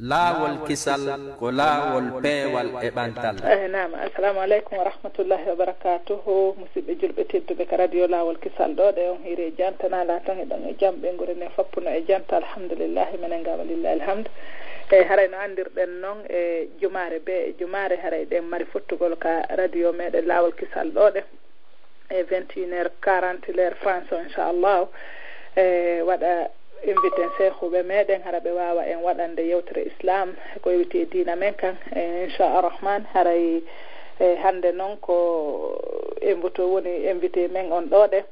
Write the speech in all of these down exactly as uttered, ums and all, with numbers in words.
Laawol kisal ko laawol peewal e ɓantal. Eh, naam. Assalamu aleykum wa rahmatullahi wa barakatuhu. Musidɓe julɓe tedduɓe ka radio Laawol Kisal ɗo, ɗe on hiiri e jam, tana la ton e ɗon e jam, ɓe ngure ne foppuno e jam, ta alhamdulillahi, menen ga walillahi alhamd. E haray no anndirɗen non, e jumaare be e jumaare haray ɗen mari fottugol ka radio meɗen Laawol Kisal ɗo ɗe. E vingt et une heures quarante, l'heure France o, inchallahu, e waɗa invité seehuɓe meɗen, hara ɓe waawa en waɗande yewtere Islam, ko yowiti e diina men kan, e inchallah rahman. Haray, e hannde noon ko invité woni invité men on ɗo ɗe.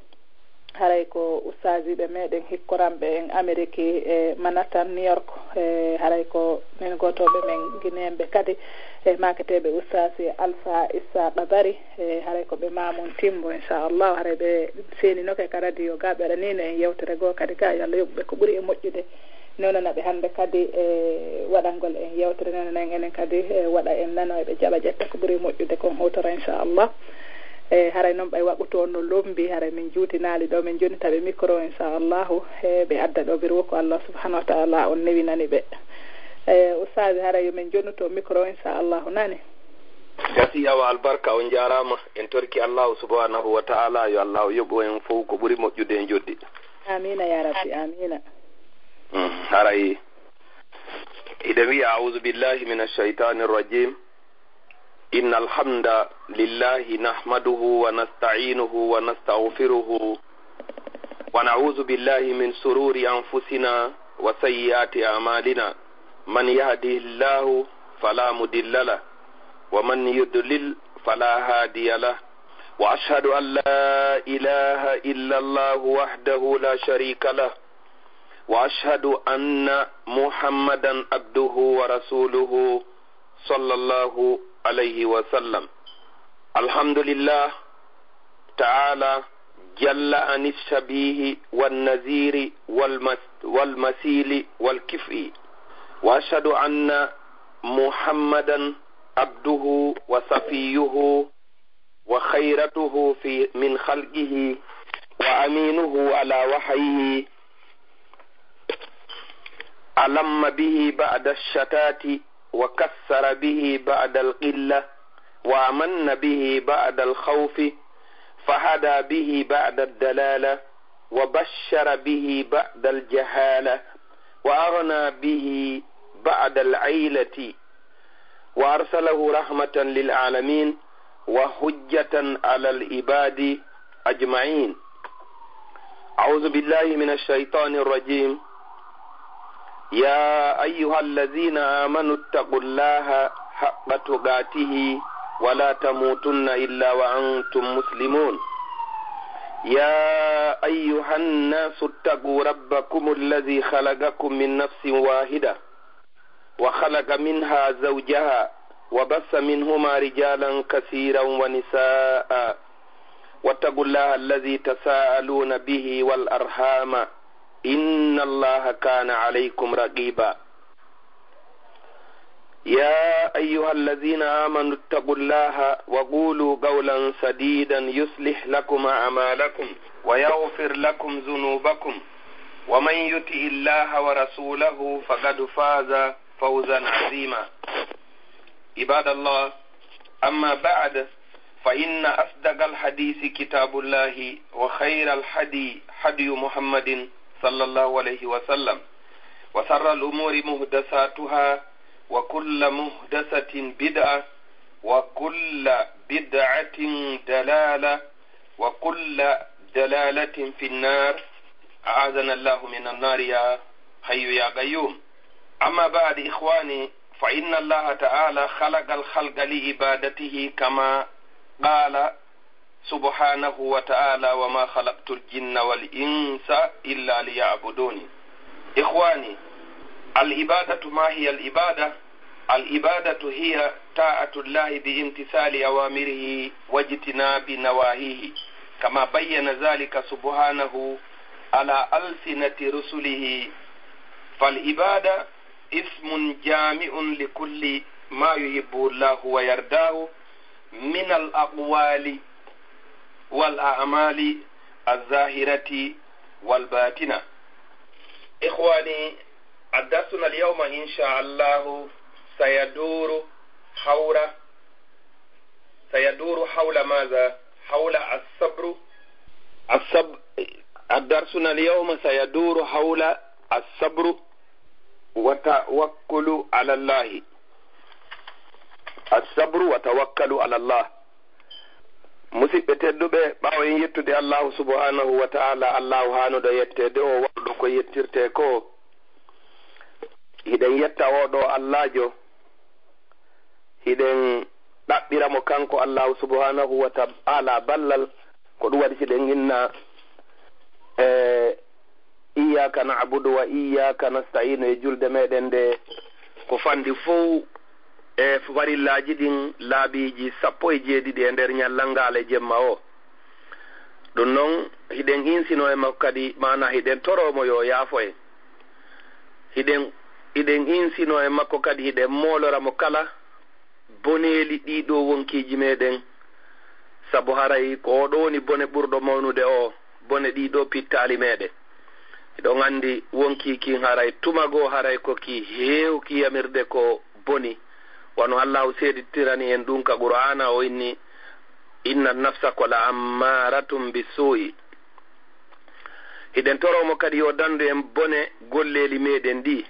Haray ko ustaasiiɓe meɗen hikkoranɓe en Ameriki e Manhattan, New York. E haray ko min gootoɓe men Gineemɓe kadi, e maaketeeɓe ustaasi Alfa Issa Ɓabari. E haray ko ɓe Mamoun Timbo, inchallah. Haray ɓe seeninoke ka radio ga, ɓe waɗanino en yewtere goo kadi ga, yo Allah yoɓu ɓe ko ɓuri e moƴƴude. Nonana ɓe hannde kadi e waɗangol en yewtere, nonana en enen kadi e waɗa en nano, e ɓe jaɓa ƴetta ko ɓuri e moƴƴude kon hewtora, inchallah. E haray noon ɓay waɓutu on no lombi, haray min juutinaali ɗo, min jonnita ɓe micro, inchallahu. E ɓe adda ɗo birwo ko Allah subhanahu wa taala on newinani ɓe. E ustaasi, haray yo min jonnuto micro, inchallahu, nani? Gasi, awa albarka, on njaaraama. En torki Allahu subhanahu wa ta'ala, yo Allahu yoɓu en fow ko ɓuri moƴƴude e njoɓdi. Amiina ya Rabbi, amiina. Mm, haray hiɗen wi'a, a'udhu billahi minash shaytanir rajim. Innal hamda lillahi nahmaduhu wa nasta'inuhu wa nastaghfiruhu ونعوذ بالله من شرور أنفسنا وسيئات أعمالنا. من يهده الله فلا مضل له ومن يضلل فلا هادي له. وأشهد أن لا إله إلا الله وحده لا شريك له. وأشهد أن محمدا عبده ورسوله صلى الله عليه وسلم. الحمد لله تعالى جل عن الشبيه والنظير والمس-، والمثيل والكفء. وأشهد أن محمدا عبده وصفيه وخيرته في، من خلقه وأمينه على وحيه. ألم به بعد الشتات وكثر به بعد القلة وأمن به بعد الخوف فهدى به بعد الدلالة وبشر به بعد الجهالة وأغنى به بعد العيلة وأرسله رحمة للعالمين وحجة على العباد أجمعين. أعوذ بالله من الشيطان الرجيم. يا أيها الذين آمنوا اتقوا الله حق تقاته ولا تموتن إلا وأنتم مسلمون. يا أيها الناس اتقوا ربكم الذي خلقكم من نفس واحدة وخلق منها زوجها وبث منهما رجالا كثيرا ونساء واتقوا الله الذي تساءلون به والأرحام إن الله كان عليكم رقيبا. يا أيها الذين آمنوا اتقوا الله وقولوا قولا سديدا يصلح لكم أعمالكم ويغفر لكم ذنوبكم ومن يطع الله ورسوله فقد فاز فوزا عظيما. عباد الله، أما بعد، فإن أصدق الحديث كتاب الله وخير الهدي هدي محمد صلى الله عليه وسلم وشر الأمور محدثاتها وكل محدثة بدعة وكل بدعة ضلالة وكل ضلالة في النار. أعاذنا الله من النار يا حي يا قيوم. أما بعد إخواني، فإن الله تعالى خلق الخلق لعبادته كما قال سبحانه وتعالى: وما خلقت الجن والإنس إلا ليعبدون. إخواني، العبادة، ما هي العبادة؟ العبادة هي طاعة الله بامتثال أوامره واجتناب نواهيه، كما بين ذلك سبحانه على ألسنة رسله. فالعبادة اسم جامع لكل ما يحبه الله ويرضاه من الأقوال والأعمال الظاهرة والباطنة. إخواني، الدرسنا اليوم إن شاء الله سيدور حول سيدور حول ماذا؟ حول الصبر. الصب... درسنا اليوم سيدور حول الصبر وتوكل على الله. الصبر وتوكل على الله. Musidɓe tedduɓe, ɓaawo en yettude Allahu subhanahu wa ta'ala, Allahu haanuɗo yetteede, o waɗuɗo ko yettirte ko, hiɗen yetta oo ɗoo Allaajo, hiɗen ɗaɓɓira mo kanko Allahu subhanahu wa ta'ala ballal. Ko ɗum waɗi siɗen inna e iyyaka na'budu wa iyyaka nasta'inu e julde meɗen nde, ko fanɗi fow e farillaaji ɗin laabiiji sappo e jeeɗiɗi e nder ñallal ngal e jemma o. Ɗum noon, hiɗen insino e makko kadi, maana hiɗen toro mo yo yaafo en. Hiɗen, hiɗen insino e makko kadi, hiɗen moolora mo kala boneeli ɗiɗo wonkiiji meɗen, sabu haray ko oo ɗoo woni bone ɓurɗo mawnude o, bone ɗiɗo pittaali meɗen. Hiɗon anndi wonkii kin haray tuma goo haray ko ki heewki yamirde ko boni. Wano Allahu seeditirani en ɗum ka Qur'aana, o inni, "Inna nafsa ko la ammaratum bisuu'i." Hiɗen toro mo kadi yo dandu en bone golleeli meɗen ɗi.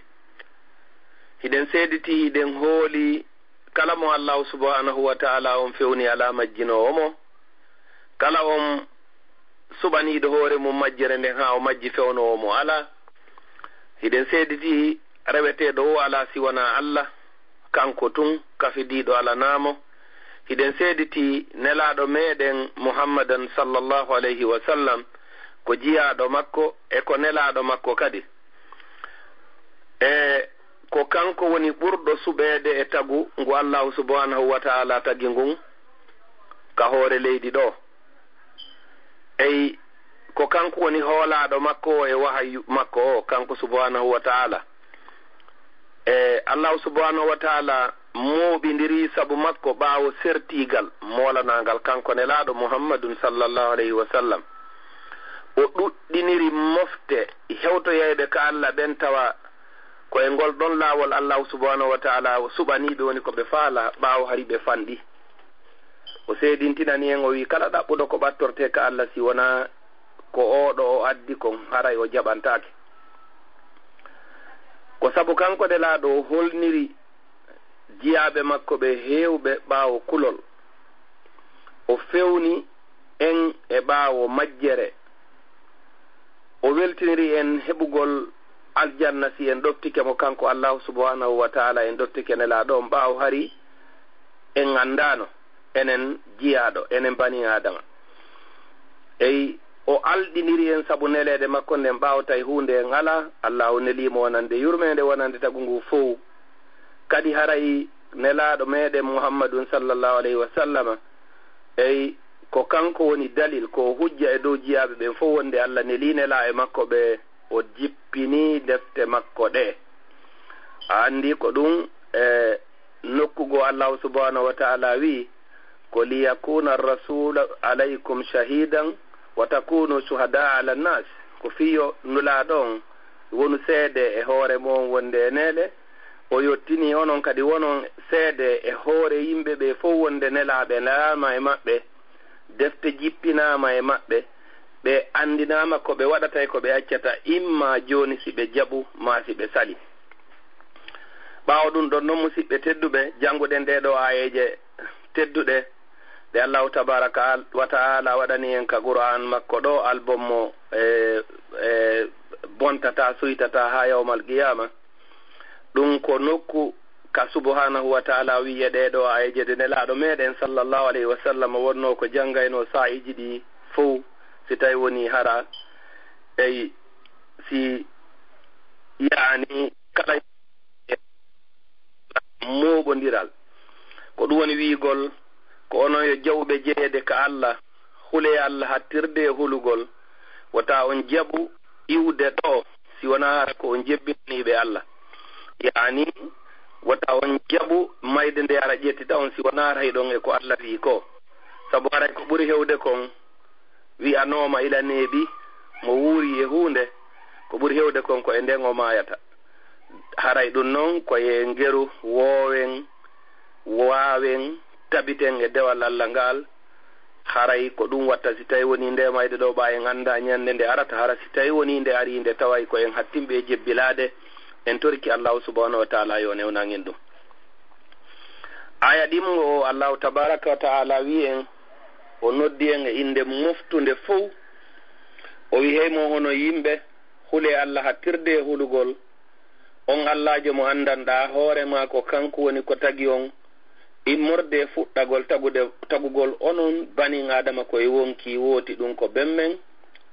Hiɗen seediti, hiɗen hooli kala mo Allahu subhanahu wa ta'ala on fewni alaa majjinoowo mo. Kala on suɓaniiɗo hoore mum majjere nden haa o majji fewnoowo mo alaa. Hiɗen seediti reweteeɗo o alaa si wanaa Allah, kanko tun kafidiiɗo alanaa mo. Hiɗen seediti nelaaɗo meɗen Muhammadan sallallahu alayhi wa sallam ko jiyaaɗo makko e ko nelaaɗo makko kadi. E ko kanko woni ɓurɗo suɓeede e tagu ngu Allahu subhanahu wa ta'ala tagi ngun ka hoore leydi ɗo. Ey, ko kanko woni hoolaaɗo makko o e wahayu makko o, kanko subhanahu wa ta'ala. E Allahu subhanahu wa ta'ala mooɓindiri sabu makko ɓaawo sertiigal moolanaangal kanko nelaaɗo Muhammadun sallallahu alayhi wa sallam. O ɗuɗɗiniri mofte hewtoyayɓe ka Allah ɓen tawa ko e ngol ɗon laawol Allahu subhanahu wa ta'ala o suɓanii ɓe woni ko ɓe faala ɓaawo hari ɓe fanɗi. O seedintinani en, o wi'i, kala ɗaɓɓuɗo ko ɓattortee ka Allah si wonaa ko oo ɗo o addi kon, haray o jaɓantaake. Ko sabu kanko nelaaɗo o holniri jiyaaɓe makko ɓe heewɓe ɓaawo kulol. O fewni en e ɓaawo majjere. O weltiniri en heɓugol aljanna si en ɗoftike mo kanko Allahu subhanahu wa ta'ala, en ɗoftike nelaaɗo on ɓaawo hari en anndaano, enen jiyaaɗo, enen bani Aadama. Ey, o alɗiniri en sabu neleede makko nden ɓaawo tawi huunde en alaa, Allahu nelii mo wonande yurmeende, wonande tagu ngu fow. Kadi haray nelaaɗo meɗen Muhammadun sallallahu alayhi wa sallama, ey, ko kanko woni dalil, ko hujja e dow jiyaaɓe ɓen fow wonde Allah nelii nelaaɓe makko ɓe, o jippini defte makko ɗe. A anndi ko ɗum e nokku goo Allahu subhanahu wa ta'ala wi'i, ko liyakuna rasulu alaykum shahidan wa takunu shuhada ala nas. Ko fiyo nulaaɗo on wonu seede e hoore mon wonde e neele, o yottinii onon kadi wonon seede e hoore yimɓe ɓe fow wonde nelaaɓe nelaama e maɓɓe, defte jippinaama e maɓɓe, ɓe anndinaama ko ɓe waɗata e ko ɓe accata, imma jooni si ɓe jaɓu maa si ɓe sali. Ɓaawo ɗum ɗon non, musiɓɓe tedduɓe, jannguɗen ɗee ɗoo aayeeje tedduɗe ɗe Allahu tabaraka al-, wa ta'ala waɗani en ka Qur'aan makko ɗo, album mo e, e bontataa, suytataa haa yawmal qiyaama. Ɗum ko nokku ka subhanahu wa ta'ala wi'i e ɗee ɗoo aayeeje ɗe nelaaɗo meɗen sallallahu alayhi wa sallam wonnoo ko janngaynoo saa'iiji ɗi fow, si tawi woni hara ey si yaani kala mooɓondiral. Ko ɗum woni wi'ugol, ko onon yo jawɓe jeyeede ka Allah, hulee Allah hattirde e hulugol, wota on jaɓu iwde ɗo si wonaa hara ko on jebbinaniiɓe Allah. Yaani, wota on jaɓu mayde nde ara ƴettita on si wonaa hara hiɗon e ko Allah wi'i ko. Sabu haray ko ɓuri hewde kon wi'anooma ila neeɓi mo wuuri e huunde, ko ɓuri hewde kon ko e nden o maayata. Haray ɗum noon ko e ngeru woowen, waawen, tabiten e dewal Alla ngaal. Haray ko ɗum watta si tawi wonii nde mayde ɗo ɓa en annda ñande nde arata, hara si tawi wonii nde arii nde taway ko en hattinɓe e jebbilaade, en toriki Allahu subhanahu wa taala yo newnan en ɗum. Aya ɗimmo o Allahu tabaraka wa taala wi en, o noddi en e innde moftunde fow. O wi hey mo hono yimɓe, hulee Alla hattirde e hulugol. On Allaajo mo anndanɗaa hoore maa ko kanko woni ko tagi on, immorde e fuɗɗagol tagude, tagugol onon banin Aadama ko e wonkii wooti ɗum ko bemmen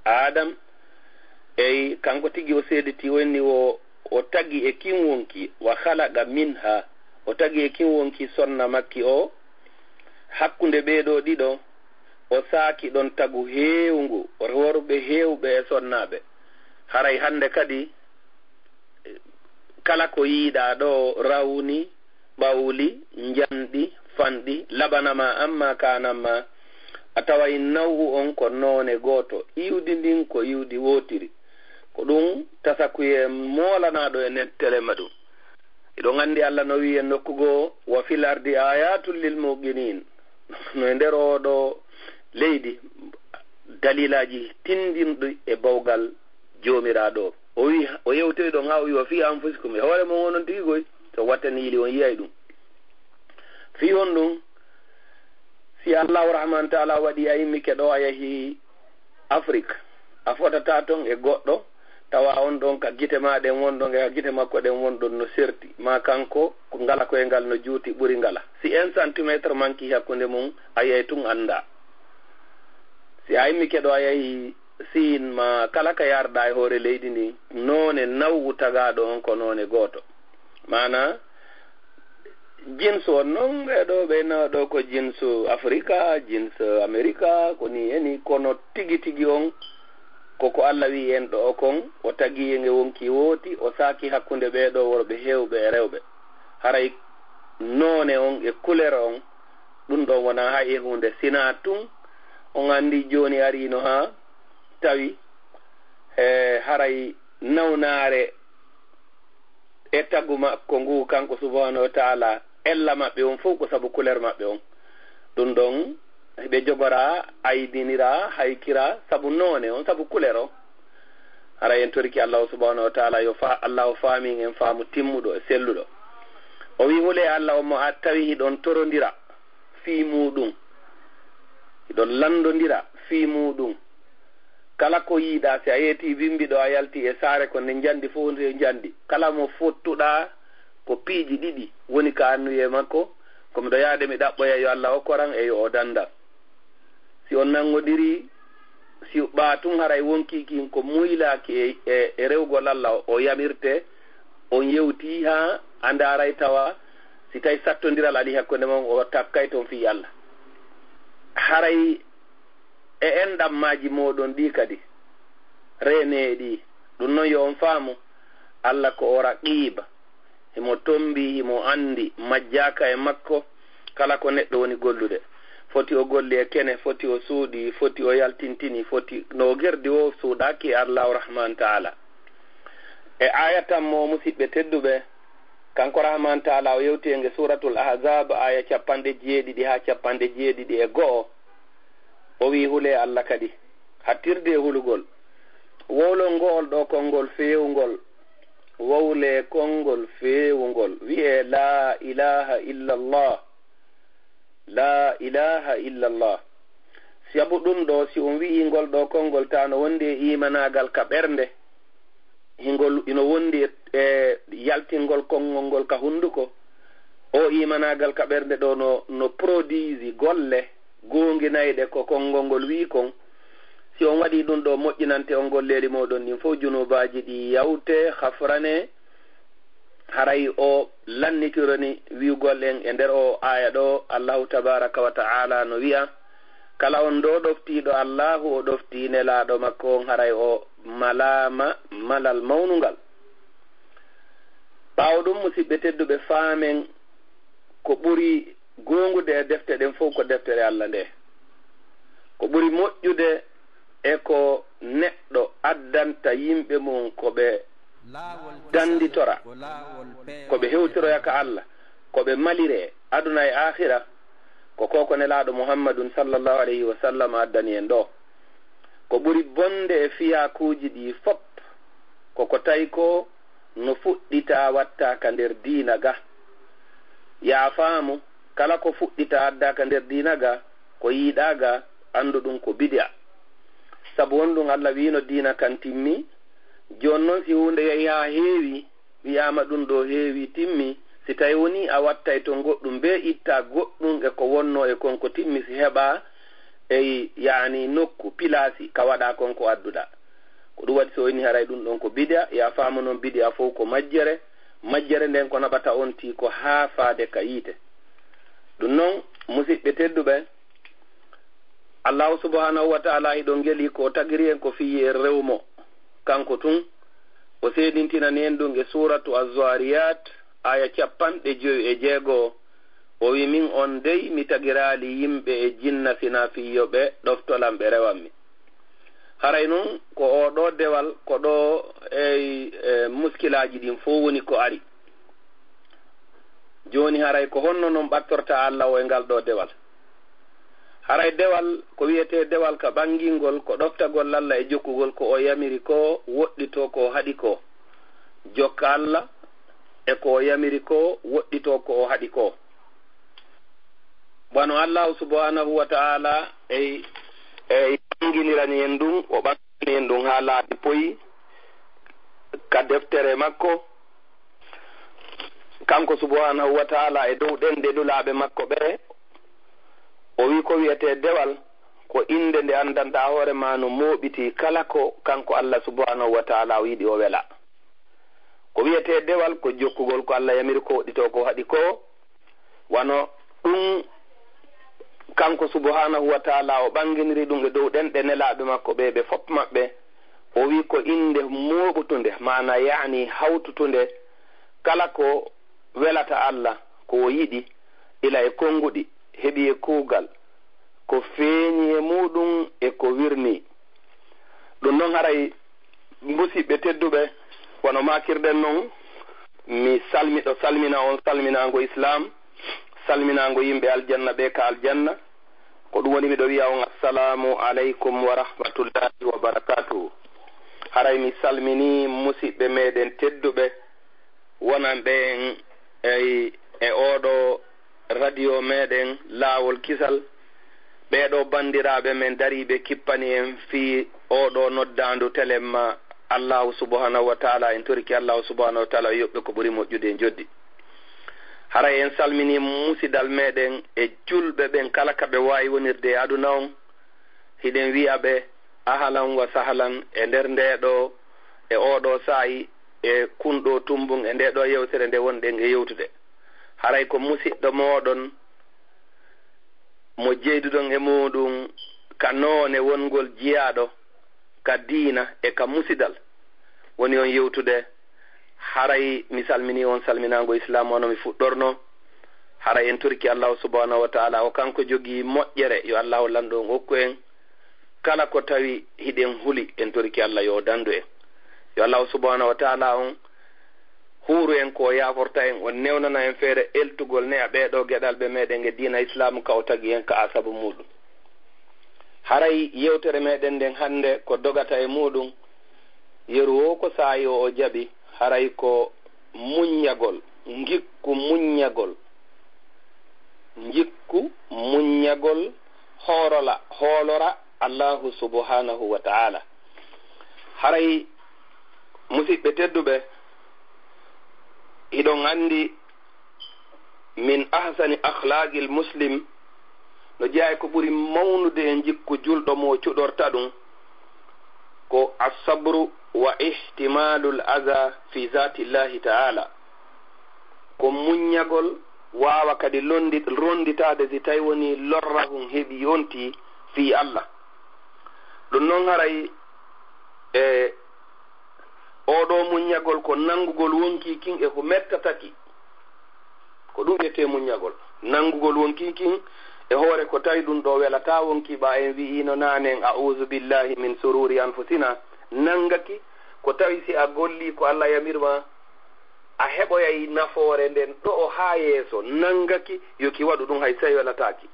Aadam. Ey, kanko tigi o seeditii o inni o, o tagi e kin wonkii, wa khalaqa minha, o tagi e kin wonkii sonna makki o, hakkunde ɓee ɗoo ɗiɗo, o saaki ɗon tagu heewngu, worɓe heewɓe e sonnaaɓe. Haray hannde kadi, kala ko yiiɗaa ɗo, rawni, ɓawli, njanɗi, fanɗi, laɓanama amma kanamma, a taway naw'u on ko noone gooto, iwdi ndin ko iwdi wootiri. Ko ɗum tasakuye moolanaaɗo e nettelema ɗum. Hiɗon anndi Alla no wi'i en nokku goo, wa fil ardi ayatun lil muqinin. No e nder oo ɗoo leydi, dalilaaji tinndinɗi e bawgal Joomiraaɗo. O wi, o yewtoyi ɗon haa o wi, wa fi anfusikum, e hoore mon onon tigi koy, so wattani yili on yiyay ɗum. Fii honɗum? Si Allahu Rahman Taala waɗi a immike ɗo a yahi Afrik, a fotata ton e goɗɗo, tawa on ɗon ka gite ma ɗen won ɗon e ka gite makko ɗen won ɗon no serti, ma kanko ko ngala koyngal no juuti ɓuri ngala. Si un centimètre manki hakkunde mum, a yiyay tun annda. Si a immike ɗo a yahi Siin ma kala ka yarɗa e hoore leydi ndin, noone naw'u tagaaɗo on ko noone gooto. Maana, jinsu on non, ɓee ɗoo ɓe nawa ɗoo ko jinsu Afrika, jinsu Amerika, ko nii e nii, kono tigi tigi on, ko ko Alla wi'i en ɗoo kon, o tagi en e wonkii wooti, o saaki hakkunde ɓee ɗoo worɓe heewɓe e rewɓe. Haray noone on e couleur on, ɗum ɗon wonaa hay e huunde, sinaa tun on anndi jooni ariino haa tawi, e, haray nawnaare e tagu makko ngu kanko subhanahu wa taala, ella maɓɓe on fof ko sabu couleur maɓɓe on. Ɗum ɗon ɓe jogora, aybinira, haykira sabu noone on, sabu couleur o. Hara en toriki Allahu subhanahu wa taala yo fa-, Allahu faamin en faamu timmuɗo e selluɗo. O wi, hule Alla on mo a tawi hiɗon torondira fii muuɗum. Hiɗon lanndondira fii muuɗum. Kala ko yiiɗaa, si a yeetii bimbi ɗo a yalti e saare ko nde njanndi fof nde njanndi. Kala mo fottuɗaa ko piiji ɗiɗi woni ka annuyee makko, ko miɗo yahde mi ɗaɓɓoya yo Alla okkoran e yo o danndan. Si on nanngondirii, si ɓaa tun haray wonkii kin ko muylaaki e, e, e rewgol Alla o yamirte, on yewtii haa a ndaaray tawa si tawi sattondiral alii hakkunde mon o takkay ton fii Alla. Haray e enɗam maaji mooɗon ɗii kadi, reenee ɗi. Ɗum non yo on faamu, Alla ko o Raqiib. Himo tombii, himo anndi, majjaaka e makko kala ko neɗɗo woni gollude. Foti o golli e kene, foti o suuɗii, foti o yaltintini, foti no o gerdi o suuɗaaki e Allaahu Rahmaan Taala. E aaya tammo, musiɓɓe tedduɓe, kanko Rahmaan Taala o yewti e nge Suuratul Ahzaab, aaya capanɗe jeeɗiɗi haa capanɗe jeeɗiɗi e go'o. O wi'i, hulee Alla kadi, hattirde e hulugol. Wowlon ngo'ol ɗoo konngol feewngol. Wowlee konngol feewungol. Wi'ee, laa ilaaha illallah. Laa ilaaha illallah. Sabu ɗum ɗoo, si on wi'ii ngol ɗoo konngol, taa no wondi e iimanaagal ka ɓernde, hingol ino wondi e, e yaltingol konngol ngol ka hunnduko. O iimanaagal ka ɓernde ɗoo no, no produisi golle goonginayɗe ko konngol ngol wi'i kon. Si on waɗii ɗum ɗoo, moƴƴinante on golleeli mooɗon ɗin fof, junuubaaji ɗi yawte, hafrane. Haray o lannitironi wi'ugol en e nder o aaya ɗoo, Allahu tabaaraka wa ta'aala no wi'a, kala on ɗoo ɗoftiiɗo Allaahu, o ɗoftii nelaaɗo makko on, haray o malaama malal mawnungal. Ɓaawo ɗum, musiɓɓe tedduɓe, faamen ko ɓuri goongude e defte ɗen fof ko deftere Alla nde. Ko ɓuri moƴƴude e ko neɗɗo addanta yimɓe mum ko ɓe danditora ko ɓe hewtiroya ka Allah, ko ɓe malire aduna e aakhira, ko koko Nelaaɗo Muhammadun sallallahu alayhi wa sallam addani en ɗo. Ko ɓuri bonde e fiyakuuji ɗi fop, ko ko tawi ko no fuɗɗitaa wattaaka nder diina ga. Yaa faamu, kala ko fuɗɗitaa addaaka nder diina ga, ko yiiɗaa ga, anndu ɗum ko bidi'a. Sabu honɗum Allah wiino diina kan timmi? Jooni noon, si huunde yahi haa heewi, wiyaama ɗum ɗo heewi, timmi, si tawi woni a wattay toon goɗɗum, bee itta goɗɗum e ko wonno e kon ko timmi, si heɓa e yaani nokku, pilaasi, ka waɗa kon ko adduɗa. Ko ɗum waɗi so o inni haray ɗum ɗon ko bidi'a, ya faamu noon bidi'a fof ko majjere, majjere nden ko naɓata on tii ko haa faade ka yiite. Ɗum noon, musiɓɓe tedduɓe, Allahu subhanahu wa ta'ala hiɗon ngeli ko o tagiri en ko fii en rew mo. Kanko tun, o seedintinani en ɗum e suuratu Az-Zariyat, aya capanɗe jowi e jeego. O wi, "Min on dey, mi tagiraali yimɓe e jinna sina fii yo ɓe ɗoftolan ɓe rewan mi." Haray nun, ko oo ɗoo dewal, ko ɗoo e, e muskilaaji ɗin fow woni ko ari. Jooni haray ko honno non ɓattorta Alla o e ngal ɗoo dewal? Haray dewal, ko wi'etee dewal ka ɓangingol, ko ɗoftagol Alla e jokkugol ko o yamiri ko, woɗɗitoo ko o haɗi ko. Jokka Alla e ko o yamiri ko, woɗɗitoo ko o haɗi ko. Wano Allahu subhanahu wa ta'ala ey, ey ɓanginirani en ɗum, o ɓanginirani en ɗum haa laabi poyi ka deftere makko, kanko subhanahu wa ta'ala e dow ɗen ɗe nulaaɓe makko ɓe, o wi ko wi'etee dewal, ko innde nde anndanɗaa hoore ma no mooɓiti kala ko kanko Allah subhanahu wa ta'ala o yiɗi o wela. Ko wi'etee dewal, ko jokkugol ko Allah yamiri ko, woɗɗitoo ko haɗi ko, wano ɗum kanko subhanahu wa ta'ala o ɓanginiri ɗum e dow ɗen ɗe nelaaɓe makko ɓe, ɓe fop maɓɓe, o wi ko innde mooɓutunde, maana yaani hawtutunde, kala ko welata Allah, ko o yiɗi, ila e konnguɗi, heɓi e kuugal, ko feeñi e muuɗum e ko wirnii. Ɗum noon haray musiɓɓe tedduɓe, wano maakirɗen noon, mi salmiɗo salmina on salminaango Islaam, salminaango yimɓe aljanna ɓe ka aljanna. Ko ɗum woni miɗo wi'a on assalaamu aleykum wa rahmatullahi wa barakaatuhu. Haray mi salminii musiɓɓe meɗen tedduɓe wonanɓe en e, e ooɗo radio meɗen Laawol Kisal. Ɓee ɗoo banndiraaɓe men dariiɓe kippani en fii oo ɗoo noddaandu telemma Allaahu subhaanahu wa ta'ala, en torike Allaahu subhaanahu wa ta'ala o yoɓ ɓe ko ɓuri moƴƴude e njoɓdi. Haray en salminii musidal meɗen e julɓe ɓen kala ka ɓe waawi wonirde e aduna on. Hiɗen wi'a ɓe ahalan wa sahlan e nder ndee ɗoo, e oo ɗoo saa'i, e kun ɗoo tumbun, e ndee ɗoo yewtere nde wonɗen e yewtude. Haray ko musiɗɗo mooɗon mo jeyduɗon e muuɗum ka noone wongol jiyaaɗo ka diina e ka musidal woni on yewtude. Haray mi salminii on salminaango Islaam wano mi fuɗɗornoo. Haray en torike Allaahu subhaanahu wa ta'ala, o kanko jogii moƴƴere, yo Allaahu lanɗo on okku en kala ko tawi hiɗen huli, en torike Allah yo o dandu en. Yo Allaahu subhaanahu wa ta'ala on huuru en ko o yaaforta en, o newnana en feere eltugol ne a ɓee ɗoo geɗalɓe meɗen e diina Islaamu ka o tagi en ka a sabu muuɗum. Haray yewtere meɗen nden hannde ko dogata e muuɗum, yeru o ko saa'i o o jaɓi, haray ko muññagol, ngikku muññagol, ngikku muññagol, hoorola, hoolora Allaahu subhaanahu wa ta'ala. Haray musiɓɓe tedduɓe, hiɗon anndi min ahsani akhlaqil muslim, no jeyaa e ko ɓuri mawnude e njikku julɗo mo cuɗorta ɗum, ko assabru wa ihtimalul adha fi zatillahi ta'ala. Ko muññagol, waawa kadi londi-, ronditaade si tawi woni lorrahun heɓi yonti fii Allah. Ɗum noon haray e oo ɗoo muññagol ko nanngugol wonkii kin e ko mettata ki. Ko ɗum wiyetee muññagol. Nanngugol wonkii kin e hoore ko tawi ɗum ɗoo welataa wonkii, ɓaa en wi'iino naanen, "A'uuzu billahi min sururi anfusina." Nanngaki Ko tawi si a gollii ko Alla yamir ma, a heɓoyay nafoore nden ɗo'o haa yeeso, nangaki yo ki waɗu ɗum, hay sey welataaki.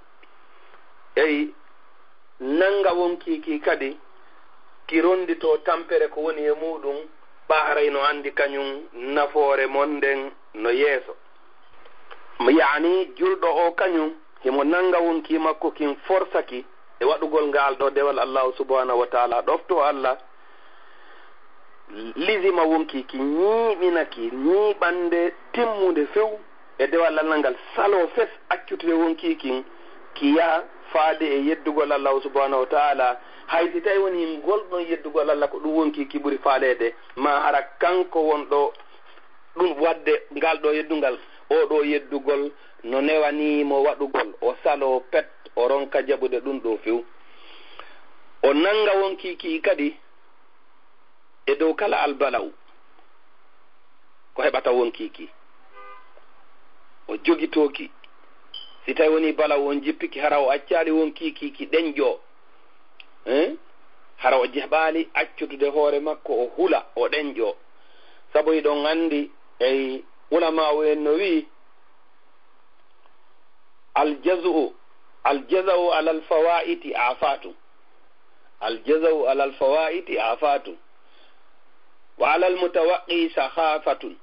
Eyi, nanga wonkii ki kadi, ki ronnditoo tampere ko woni e muuɗum, ɓa haray no anndi kañum nafoore mon nden no yeeso. Yaani, julɗo o kañum, himo nanga wonkii makko kin, forsa ki e waɗugol ngaal ɗoo dewal Allaahu subhaanahu wa taala, ɗoftoo Alla, lisima wonkii ki, ñiiɓina ki, ñiiɓande timmunde few e dewal Alla ngal, saloo fes accutude wonkii kin, ki yaha faade e yeddugol Allaahu subhaanahu wa taala. Hay si tawi woni ngol ɗon yeddugol Alla ko ɗum wonkii ki ɓuri faaleede, ma hara kanko wonɗo ɗum waɗde ngal ɗoo yeddungal, oo ɗoo yeddugol no newanii mo waɗugol, o saloo pet, o ronka jaɓude ɗum ɗoo few. O nanga wonkii ki kadi e dow kala albala'u ko heɓata wonkii ki. O jogitoo ki. Si tawi woni bala'u on jippiki, hara o accaali wonkii ki, ki ɗenƴoo. Eh? Hara o jaɓaali accutude hoore makko, o hula, o ɗenƴoo. Sabu hiɗon anndi, ey, ulamaawu en no wi'i, "Aljazu, aljaza'u alal fawaiti afatu." Aljaza'u alal fawaiti afatu. "Wa alal mutawaqqi sakhafatun.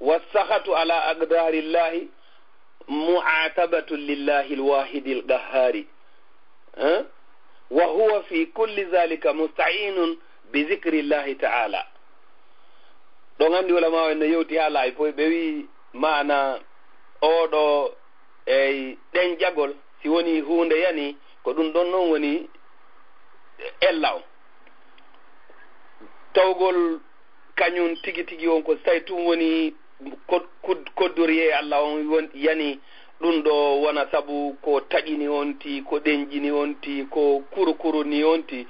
Wa sakhatu ala aqdarillahi mu'atabatun lillahi alwahidi alqahhari." Eh? "Wa huwa fi kulli zalika musta'inun bi zikrillahi ta'ala." Ɗon anndi ulamaawu en no yewti haa laayi foy, ɓe wi'i maana oo ɗoo e ɗenƴagol, si woni huunde yani, ko ɗum ɗon non woni ella on. Tawgol kañum tigi tigi on ko si tawi tun woni ko-, kud-, koddoriyee Alla on won-, yani ɗum ɗoo wona sabu ko taƴini on ti, ko ɗenƴini on ti, ko kurukuruni on ti,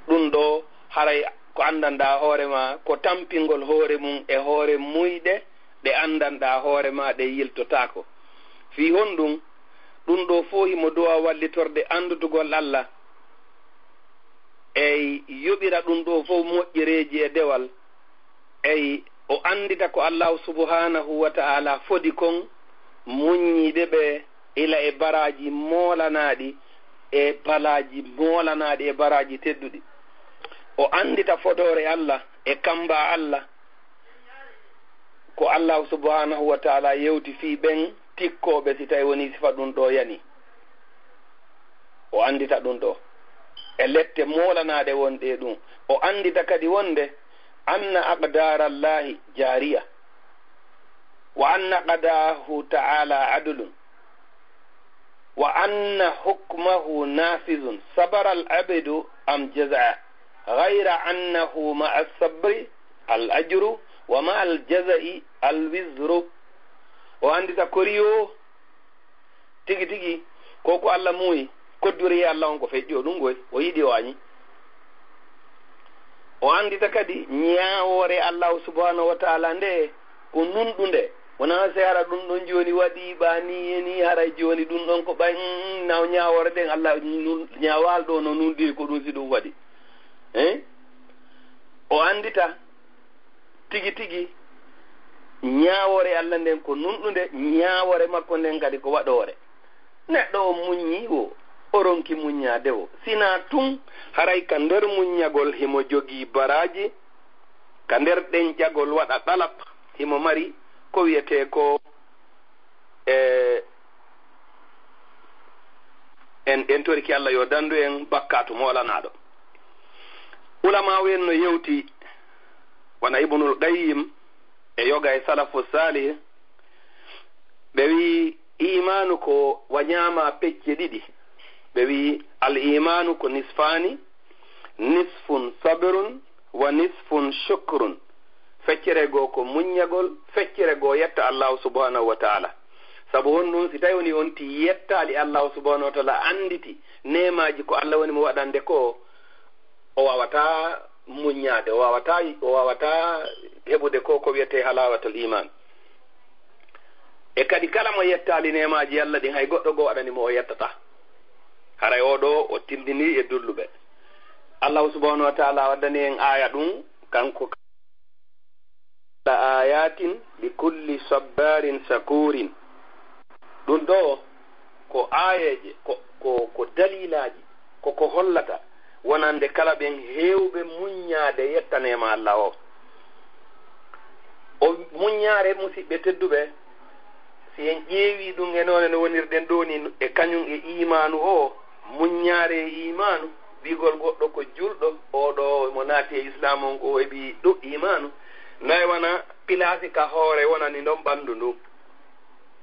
ɗum ɗoo haray ko anndanɗaa hoore ma, ko tampingol hoore mum e hoore muyɗe ɗe anndanɗaa hoore ma ɗe yiltotaako. Fii honɗum? Ɗum ɗoo fow himo duwa wallitorde anndutugol Alla. Ey, yoɓira ɗum ɗoo fow moƴƴereeji e dewal. Ey, o anndita ko Allaahu subhaanahu wa ta'ala fodi kon muññiiɓe ɓe ila e baraaji moolanaaɗi, e balaaji moolanaaɗi, e baraaji tedduɗi. O anndita fodoore Alla e kamba Alla. Ko Allaahu subhaanahu wa ta'ala yewti fii ɓen tikkooɓe, si tawi woni sifa ɗum ɗoo yani. O anndita ɗum ɗoo e lette moolanaaɗe wonɗe e ɗum. O anndita kadi wonde anna aqdarallahi jaariya, wa anna qadaahu ta'ala adlun, wa anna hukmahu nafizun, sabara al abdu am jaza'a, ghayra annahu ma'a sabri al ajru, wa ma'a al jaza'i al wizru. O anndita koriyo tigi tigi, ko ko Alla muuyi, koddoriyee Alla on ko feƴƴi o ɗum goy, o yiɗi o añi. O anndita kadi ñaawoore Allaahu subhaanahu wa ta'ala nde ko nunɗunde. Wonaa se hara ɗum ɗon jooni waɗi ɓa ni e ni, haray jooni ɗum ɗon ko ɓay, mm, mm, na o ñaawoore nden Alla nun-, ñaawaal ɗo no nunɗiri ko ɗum si ɗum waɗi. Eh? O anndita tigi tigi ñaawoore Alla nden ko nunɗunde, ñaawoore makko nden kadi ko waɗoore. Neɗɗo o muññii wo, o ronki muññaade wo. Sinaa tun, haray ka nder muññagol himo jogii baraaji, ka nder ɗenƴagol waɗa ɗalab, himo mari ko wi'etee ko, e, en, en toriki Alla yo dandu en bakkaatu moolanaaɗo. Ulamaawu en no yewti, wona Ibnul Qayyim e yoga e Salafu Saalih, ɓe wi'i iimaanu ko wa ñaama pecce ɗiɗi. Ɓe wi'i al iimaanu ko nisfaani, nisfun sabrun wa nisfun shukrun. Feccere goo ko muññagol, feccere goo yetta Allaahu subhaanahu wa ta'ala. Sabu honɗum? Si tawi woni on ti yettaali Allaahu subhaanahu wa ta'ala, annditi neemaaji ko Alla woni mo waɗande ko, o waawataa muññaade, o waawataa, o waawataa heɓude ko, ko wi'etee halaawatul iimaan. E kadi kala mo yettaali neemaaji Alla ɗin, hay goɗɗo goo waɗani mo o yettataa. Haray oo ɗoo o tindinii e dulluɓe. Allaahu subhaanahu wa ta'ala waddani en aaya ɗum, Kanko ka-, la ayatin li kulli sabbarin sakurin. Ɗum ɗo ko aayeeje, ko, ko, ko dalilaaji, ko ko hollata wonande kala ɓen heewɓe muññaade yettanema Allah o. O muññaare, musiɓɓe tedduɓe, si en ƴeewi ɗum e noone no wonirɗen ɗo ni, e kañum e iimaanu o, muññaare e iimaanu, wiigol goɗɗo ko julɗo, oɗo mo naati e islaamu on, ko o heɓi ɗo iimaanu, nayi wona pilaasi ka hoore wonani ɗon ɓanndu ndun.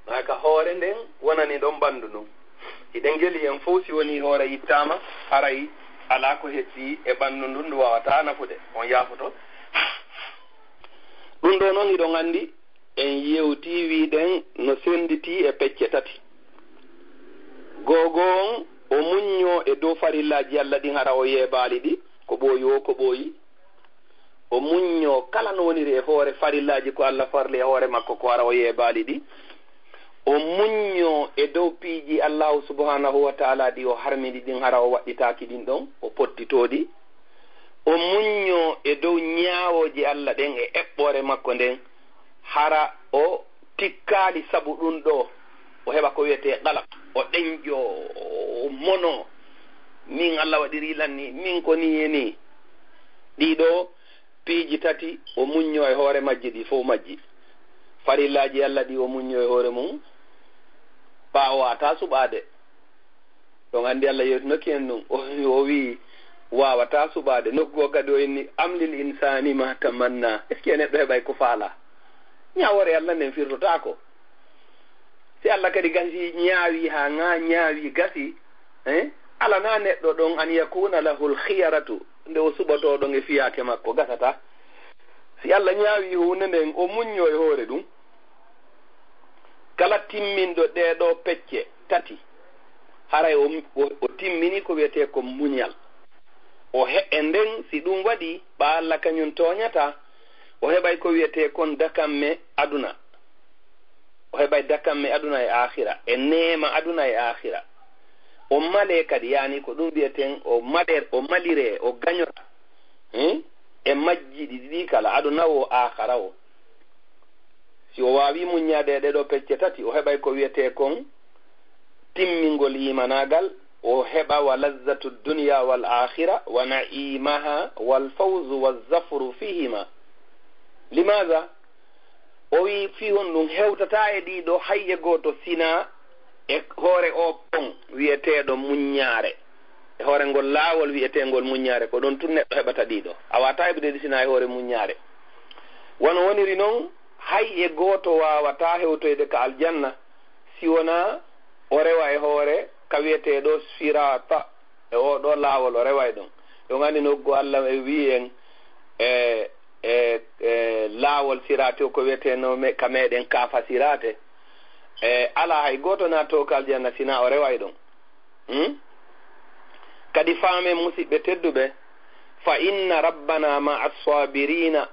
Maa ka hoore nden wonani ɗon ɓanndu ndun. Hiɗen ngeli en fow, si woni hoore ittaama, haray alaa ko heddii e ɓanndu ndun, ndu waawataa nafude. On yaafoto. Ɗum ɗo non hiɗon anndi, en yewtii wiiɗen no sennditii e pecce tati. Googo on, o muññoo e dow farillaaji Alla ɗin hara o yeebaali ɗi, ko ɓooyi woo ko ɓooyi. O muññoo kala no woniri e hoore farillaaji ko Alla farli e hoore makko ko hara o yeebaali ɗi. O muññoo e dow piiji Allaahu subhaanahu wa taala ɗi o harmini ɗin hara o waɗɗitaaki ɗin ɗon, o pottitoo ɗi. O muññoo e dow ñaawooje Alla ɗen e eɓɓoore makko nden, hara o tikkaali sabu ɗum ɗo, o heɓa ko wiyetee qalaq, o ɗenƴo, o mono, min Alla waɗiri lan ni, min ko ni e ni. Ɗiɗo piiji tati, o muñño e hoore majji, ɗi fof majji. Farillaaji Alla ɗi o muñño e hoore mum, ɓaawo wata suɓaade. Ɗon anndi Alla yewtinoki en ɗum. O, o wi'i, waawataa suɓaade. Nokku goo kadi o inni, "Am lil insaani ma tamanna." Est-ce que neɗɗo heɓay ko faala? Ñaawoore Alla nden firtotaako. Si Alla kadi gasi ñaawi haa ŋaa ñaawi gasi, eh? Alanaa neɗɗo ɗon an yakuna lahul khiyaratu, nde o suɓotoo ɗon e fiyaake makko, gasata. Si Alla ñaawi huunde nden, o muñño e hoore ɗum. Kala timminɗo ɗee ɗoo pecce tati, haray o, o, o timmini ko wiyetee ko muñal. O he-, e nden, si ɗum waɗi, ɓa Alla kañum tooñataa, o heɓay ko wiyetee kon dakamme aduna. O heɓay dakamme aduna e aakhira, e neema aduna e aakhira. O malee kadi, yaani ko ɗum wiyeten, o maler-, o maliree, o gañora, hmm? E majji ɗiɗi ɗi kala, aduna o, aakhara o. Si o waawii muññaade e ɗee ɗoo pecce tati, o heɓay ko wiyetee kon timmingol iimanaagal, o heɓa wa lazzatu dunya wal aakhira, wa na'imaha, wal fawzu wa zafru fihima. Limaza? O wi'i, fii honɗum hewtataa e ɗii ɗoo hay e gooto sinaa e hoore oo pon wiyeteeɗo muññaare, e hoore ngol laawol wiyeteengol muññaare, ko ɗon tun neɗɗo heɓata ɗii ɗoo. A waawataa heɓude ɗi sinaa e hoore muññaare. Wano woniri non, hay e gooto waawataa hewtoyde ka aljanna si wonaa o rewa e hoore ka wiyeteeɗo siraata. E oo ɗoo laawol o rewa e ɗon. Ɗon anndi nokku Alla e wi'i en, e, e, e laawol siraati o ko wiyeteenoo me-, ka meɗen kaafa siraate. E alaa hay gooto naatoowo ka aljanna sinaa o rewa e ɗon. Hmm? Kadi faamen, musiɓɓe tedduɓe, fa inna rabbana ma'a sabirina,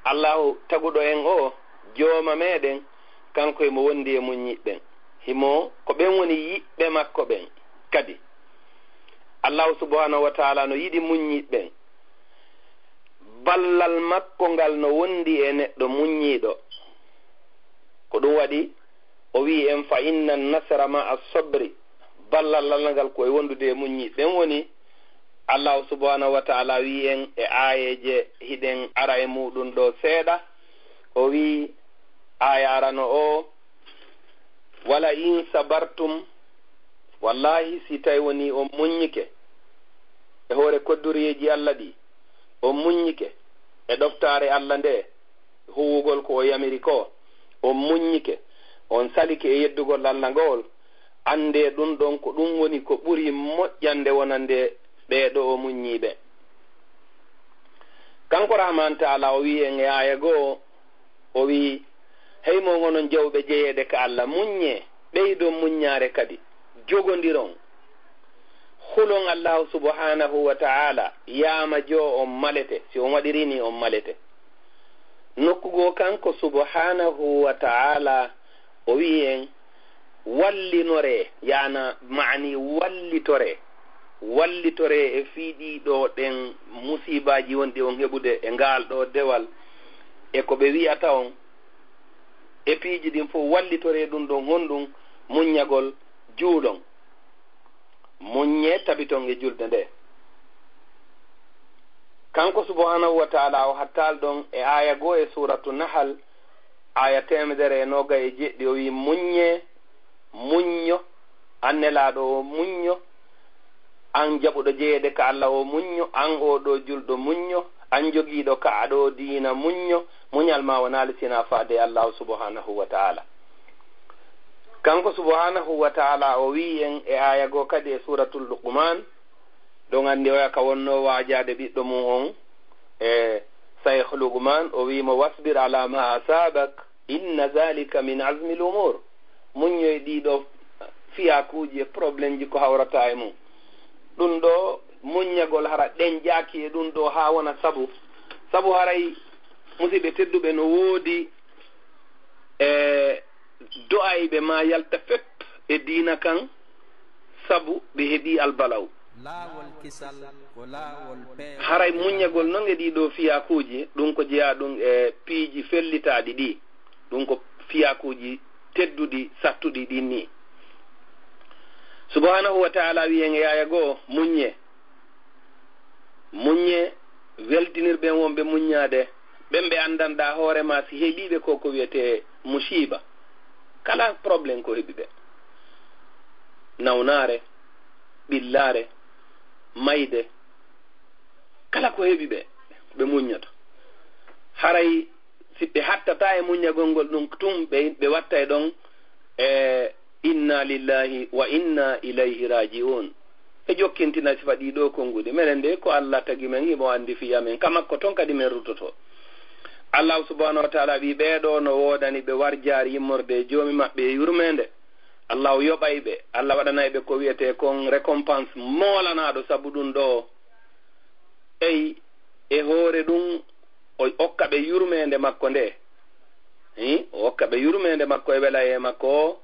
Allahu taguɗo en o, jooma meɗen, kanko himo wondi e muññiɓɓen. Himo, ko ɓen woni yiɓɓe makko ɓen. Kadi, Allahu subhanahu wa taala no yiɗi muññiɓɓen. Ballal makko ngal no wondi e neɗɗo muññiiɗo. Ko ɗum waɗi o wi'i en, "Fa inna nasra ma'a sabri." Ballal Allah ngal ko e wondude e muññiiɓe. Ɓen woni Allahu subhanahu wa ta'ala wi'i en e aayeeje hiɗen ara e muɗum ɗo seeɗa. O wi'i, aaya arano o, "Wala in sabartum," wallahi, si tawi woni on muññike e hoore koddoriyeeji Allah ɗi, on muññike e ɗoftaare Allah nde, huwugol ko o yamiri ko, on muññike, on salike e yeddugol Allah ngol, anndee ɗum ɗon ko ɗum woni ko ɓuri moƴƴande wonande ɓee ɗo o muññiiɓe. Kanko Rahman Taala o wi'i en e aaya goo, o wi'i, "Hey mon onon jawɓe jeyeede ka Allah, muññee, ɓeydon muññaare kadi, jogondiron. Hulon Allahu subhanahu wa ta'ala, yaama joo on malete, si on waɗiri ni on malete." Nokku goo kanko subhanahu wa ta'ala o wi'i en, "Wallinoree," yaana maani wallitoree. wallitoree e fii ɗii ɗoo ɗen musiibaaji wonɗi on heɓude e ngaal ɗoo dewal, e ko ɓe wi'ata on, e piiji ɗin fof wallitoree ɗum ɗon honɗum? Muññagol, juulon. Muññee, tabiton e julde nde. Kanko subhanahu wa ta'ala o hattaali ɗon e aaya goo e suuratu Nahal, aaya teemedere e noogay e jeɗɗi, o wi'i, "Muññee, muñño, an Nelaaɗo o muñño, an jaɓuɗo jeyeede ka Alla o muñño, an oo ɗoo julɗo muñño, an jogiiɗo ka ɗoo diina muñño, muñal maa wonaali sinaa faade e Allaahu subhanahu wa ta'ala." Kanko subhanahu wa ta'ala o wi'i en e aaya goo kadi e suuratul Luqmaan, ɗon anndi oya ka wonnoo waajaade ɓiɗɗo mum on, e Saykh Luqmaan, o wi'i mo, "Wasbir ala ma asabak, inna zalika min azmi l-umuur." Muññoy ɗii ɗoo fiyakuuji e problemji ko hawrata e mum. Ɗum ɗoo muññagol hara ɗen jaaki e ɗum ɗoo haa wona sabu. Sabu haray, musiɓɓe tedduɓe, no woodi e do'ayɓe maa yalta fep e diina kan, sabu ɓe heɓii albalaw. Laawol kisal ko laawol peewal. Haray muññagol non e ɗii ɗoo fiyakuuji, ɗum ko jeyaa ɗum e piiji fellitaaɗi ɗii. Ɗum ko fiyakuuji tedduɗi, sattuɗi ɗin nii. Subhanahu wa ta'ala wi'i en e aaya goo, muññee. Muññee, weltinir ɓen wonɓe muññaade, ɓen ɓe anndanɗaa hoore maa si heɓii ɓe ko ko wi'etee musiiba. Kala problème ko heɓi ɓe. Nawnaare, ɓillaare, mayde, kala ko heɓi ɓe, ɓe muññoto. Haray si ɓe hattataa e muññagol ngol ɗum tun, ɓe, ɓe wattay ɗon e inna lillahi wa inna ilayhi raji'un. E jokkintina sifa ɗii ɗoo konnguɗi. Menen de ko Alla tagi men, himo anndi fii amen. Ka makko ton kadi men ruttoto. Allahu subhanahu wa ta'ala wi'i, ɓee ɗoo no woodani ɓe warjaari immorde e Joomi maɓɓe e yurmeende. Allahu yoɓay ɓe. Alla waɗanay ɓe ko wi'etee kon récompense moolanaaɗo sabu ɗum ɗoo. Ey, e hoore ɗum, o okka ɓe yurmeende makko nde. Hi, o okka ɓe yurmeende makko e welayee makko o.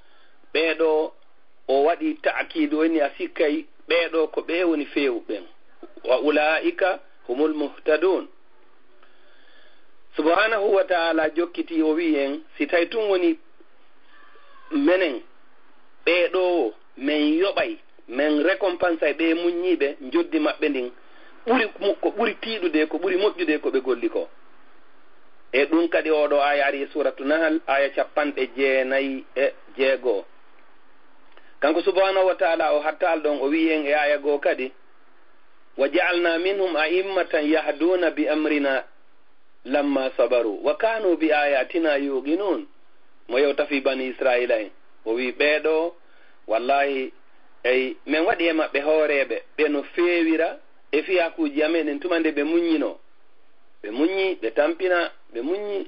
Ɓee ɗoo, o waɗi ta'kiidu, o inni a sikkay ɓee ɗoo ko ɓee woni feewuɓe ɓen. Wa ulaa'ika humul muhtadun. Subhanahu wa ta'ala jokkiti, o wi'i en, si tawi tun woni menen, ɓee ɗoo men yoɓay, men récompensay ɓee muññiiɓe njoddi maɓɓe ndin, ɓuri mo-, ko ɓuri tiiɗude, ko ɓuri moƴƴude ko ɓe golli ko. E ɗum kadi, oo ɗoo aaya ari e suuratu Nahal, aaya capanɗe jeenayi e jeego. Kanko subhanahu wa ta'ala o hattaali ɗon, o wi'i en e aaya goo kadi, "Wa ja'alna minhum a'immatan yahduuna bi amrina lamma sabaru wa kanu bi ayatina yuqinun." Mo yewta fii Bani Israila en, o wi'i, "Ɓee ɗoo, wallahi, ey, men waɗi e maɓɓe hooreeɓe, ɓe no feewira e fiyakuuji amen ɗin tuma nde ɓe muññinoo." Ɓe muññi, ɓe tampina, ɓe muññi.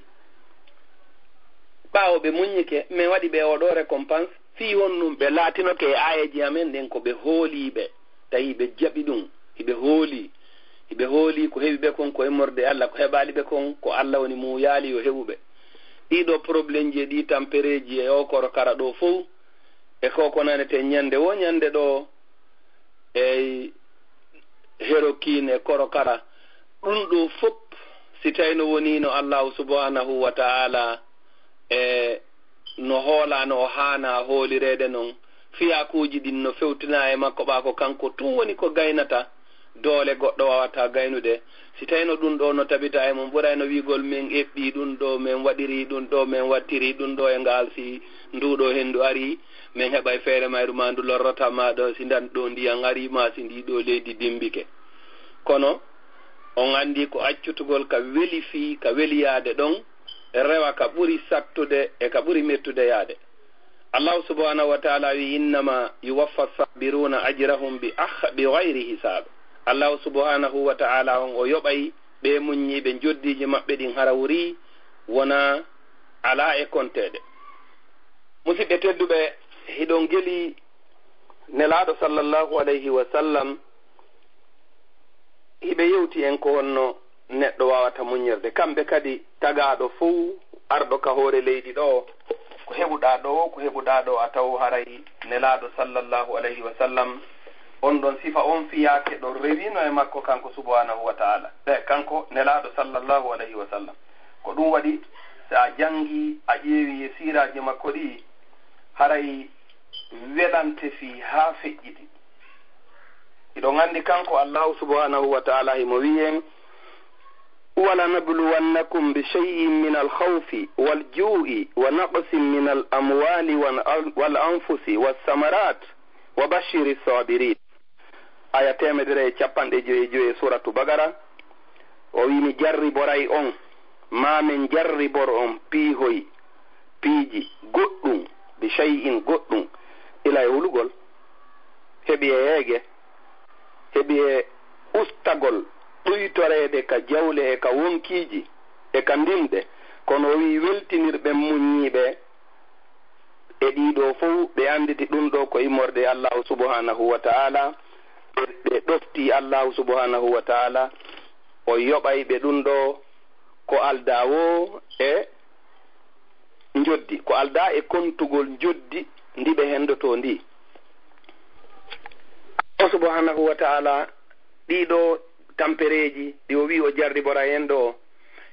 Ɓaawo ɓe muññike, men waɗi ɓe oo ɗoo récompense, fii honɗum? Ɓe laatinoke e aayeeji amen ɗen ko ɓe hooliiɓe, tawi ɓe jaɓi ɗum, hiɓe hoolii. Hiɓe hoolii ko heɓi ɓe kon ko immorde e Alla, ko heɓaali ɓe kon ko Alla woni muuyaali yo heɓu ɓe. Ɗii ɗoo problemji e ɗii tampereeji e oo korokara ɗoo fow, e ko ko naneten ñande woo ñande ɗoo, e herokiin e korokara, ɗum ɗoo fof, si tawi no woniino Allahu subhanahu wa ta'ala e no hoolaano o haanaa hoolireede non, fiyakuuji ɗin no fewtinaa e makko, ɓaa ko kanko tun woni ko gaynata, doole goɗɗo waawataa gaynude. Si tawi no ɗum ɗoo no tabita e mum, ɓurayno wi'ugol, "Men eɓɓii ɗum ɗoo, men waɗirii ɗum ɗoo, men wattirii ɗum ɗoo e ngaal, si nduu ɗoo henndu arii, men heɓay feere mayru, maa ndu lorrata, maa ɗoo si ndan ɗoo ndiyan arii, maa si ndii ɗoo leydi dimmbike." Kono on anndi ko accutugol ka weli fii, ka weli yaade ɗon, rewa ka ɓuri sattude e ka ɓuri mettude yaade. Allahu subhanahu wa ta'ala wi, "Innama yuwaffa sabiruna ajrahum bi ah-, bi ghayri hisab." Allahu subhanahu wa ta'ala on o yoɓay ɓe muññiiɓe njoddiiji maɓɓe ɗin hara wurii wona alaa e konteede. Musidɓe tedduɓe, hiɗon geli Nelaaɗo sallallahu alayhi wa sallam, hiɓe yewti en ko honno neɗɗo waawata muññorde. Kamɓe kadi, tagaaɗo fow arɗo ka hoore leydi ɗoo, ko heɓuɗaa ɗoo, ko heɓuɗaa ɗoo, a taw haray Nelaaɗo sallallahu alayhi wa sallam On ɗon sifa on fiyaake ɗon rewino e makko kanko subhanahu wa ta'ala. E kanko Nelaaɗo sallallahu alayhi wa sallam. Ko ɗum waɗi, so a janngi, a ƴeewi e siiraaji makko ɗi, haray welante fii haa feƴƴiti. Hiɗon anndi kanko Allahu subhanahu wa ta'ala himo wi'en, "ولنبلونكم بشيء من الخوف والجوع ونقص من الأموال والأنفس والثمرات وبشر الصابرين." Aya teemedere e capanɗe joy e joy e Suuratu Bagara, o wi'i, "Mi jarriboray on, maa men jarribor on piihoy, piiji, goɗɗum, bi shay'in, goɗɗum, ila e hulugol, heɓi e heege, heɓi e ustagol, ɗuytoreede ka jawle e ka wonkiiji e ka ndimɗe, kono," o wi'i, "weltinir ɓen muññiiɓe." E ɗiɗo fow ɓe annditi ɗum ɗo ko immorde e Allahu subhanahu wa ta'ala. Ɓe, ɓe ɗofti Allahu subhanahu wa ta'ala, o yoɓay ɓe ɗum ɗo ko aldaa woo e njoddi, ko aldaa e kontugol njoddi ndi ɓe henndotoo ndi. Allahu subhanahu wa ta'ala, ɗiɗo tampereeji ɗi o wi'i o jarribora en ɗo,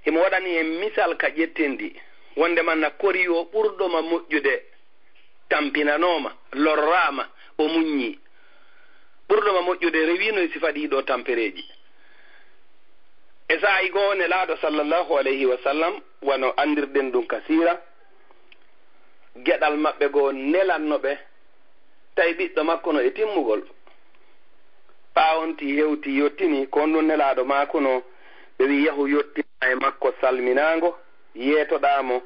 himo waɗani en misal ka ƴetten ɗi, wonde man na kori o ɓurɗo ma moƴƴude tampinanooma, lorraama, o muññi. Ɓurɗo ma moƴƴude rewino e sifa ɗiɗo tampereeji. E saa'i goo Nelaaɗo sallallahu alayhi wa sallam, wano anndirɗen ɗum ka siira, geɗal maɓɓe goo nelanno ɓe, tawi ɓiɗɗo makko no e timmugol. Ɓaawo on tii hewti yottini, ko on ɗum Nelaaɗo maakuno, ɓe wi'i, "Yahu yottina e makko salminaango, yeetoɗaa mo.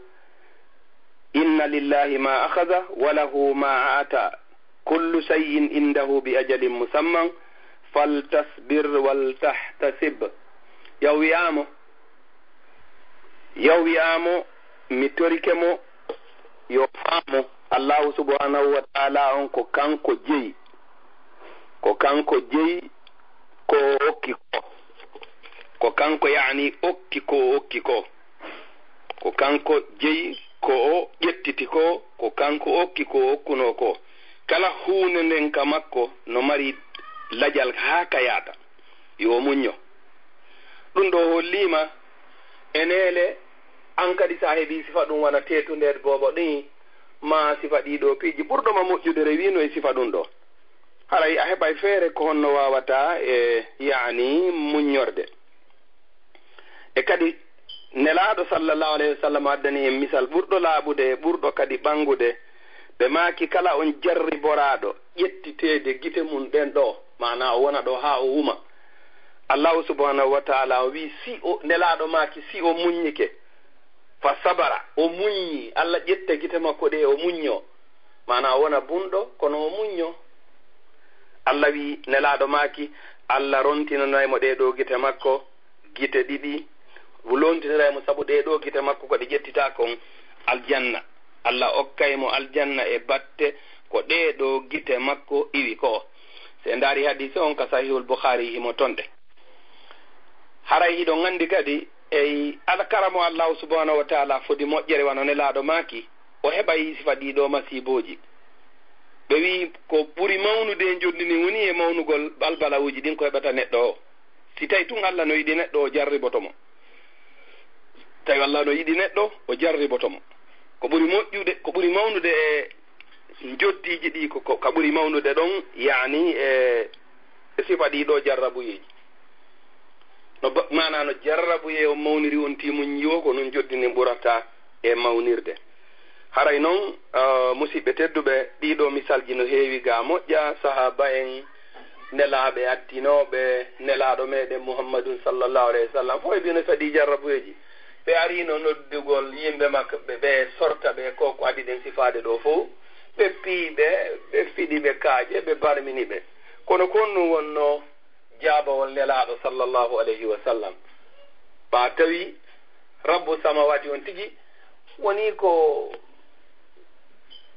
Inna lillahi ma akhadha, wa lahu ma a'ta. Kullu shay'in indahu bi ajalin musamman, faltasbir wal tahtasib." Yahu wi'aa mo, yahu wi'aa mo, mi torike mo, yo faamu, Allahu subhanahu wa ta'ala on ko kanko jeyi. Ko kanko jeyi ko o okki ko. Ko kanko, yaani, okki ko o okki ko. Ko kanko jeyi ko o ƴettiti ko, ko kanko okki ko o okkunoo ko. Kala huunde nden ka makko no mari lajal haa ka yaata. Yo o muñño. Ɗum ɗo holliima e neele, an kadi so a heɓii sifa ɗum wona teetundeede boobo ɗin, maa sifa ɗii ɗoo piiji, ɓurɗo ma moƴƴude rewino e sifa ɗum ɗo. Haray a heɓay feere ko honno waawata e, yaani, muññorde. E kadi, Nelaaɗo sallallahu alayhi wa sallam addani en misal ɓurɗo laaɓude e ɓurɗo kadi ɓanngude. Ɓe maaki, kala on jarriboraaɗo ƴettiteede gite mum ɗen ɗo, maanaa o wona ɗo haa o uma. Allahu subhanahu wa ta'ala o wi'i, si o, Nelaaɗo maaki, si o muññike, fa sabara, o muññi, Allah ƴetta gite makko ɗe, o muñño. Maanaa o wona bunɗo, kono o muñño. Allah wi'i, Nelaaɗo maaki, Allah rontinanay mo ɗee ɗoo gite makko, gite ɗiɗi, o lontiniray mo sabu ɗee ɗoo gite makko ko ɗe ƴettitaa kon aljanna. Allah okkay mo aljanna e batte ko ɗee ɗoo gite makko iwi ko. Si en ndaari hadiise on ka Sahihul Bukhari, himo ton de. Haray hiɗon anndi kadi, ey, alkaramo Allahu subhanahu wa ta'ala fodi moƴƴere wano Nelaaɗo maaki, o heɓay sifa ɗii ɗoo masiibooji. Ɓe wi'i ko ɓuri mawnude e njondi ndin woni e mawnugol balbalawuuji ɗin ko heɓata neɗɗo o. Si tawi tun Allah no yiɗi neɗɗo, o jarriboto mo. Tawi Allah no yiɗi neɗɗo, o jarriboto mo. Ko ɓuri moƴƴude, ko ɓuri mawnude e njoddiiji ɗi, ko, ko ka ɓuri mawnude ɗon, yaani e, e sifa ɗii ɗoo jarrabuyeeji. No ba-, maanaa no jarrabuyee on mawniri on tiimun yiwo, ko non njoddi ndin ɓurata e mawnirde. Haray non, ah, musiɓɓe tedduɓe, ɗii ɗoo misalji no heewi ga moƴƴa, sahaaba en, nelaaɓe attinooɓe, Nelaaɗo meɗen Muhammadun sallallahu alayhi wa sallam, fof e bino fadi jarrabuyeeji. Ɓe arino noddugol yimɓe maɓɓe, ɓe sorta ɓe ko, ko addi ɗen sifaade ɗo fof. Ɓe piyi ɓe, ɓe fiɗi ɓe kaaƴe, ɓe barmini ɓe. Kono ko honɗum wonno jaabawol Nelaaɗo sallallahu alayhi wa sallam? Ɓa tawi Rabbu samawati on tigi woni ko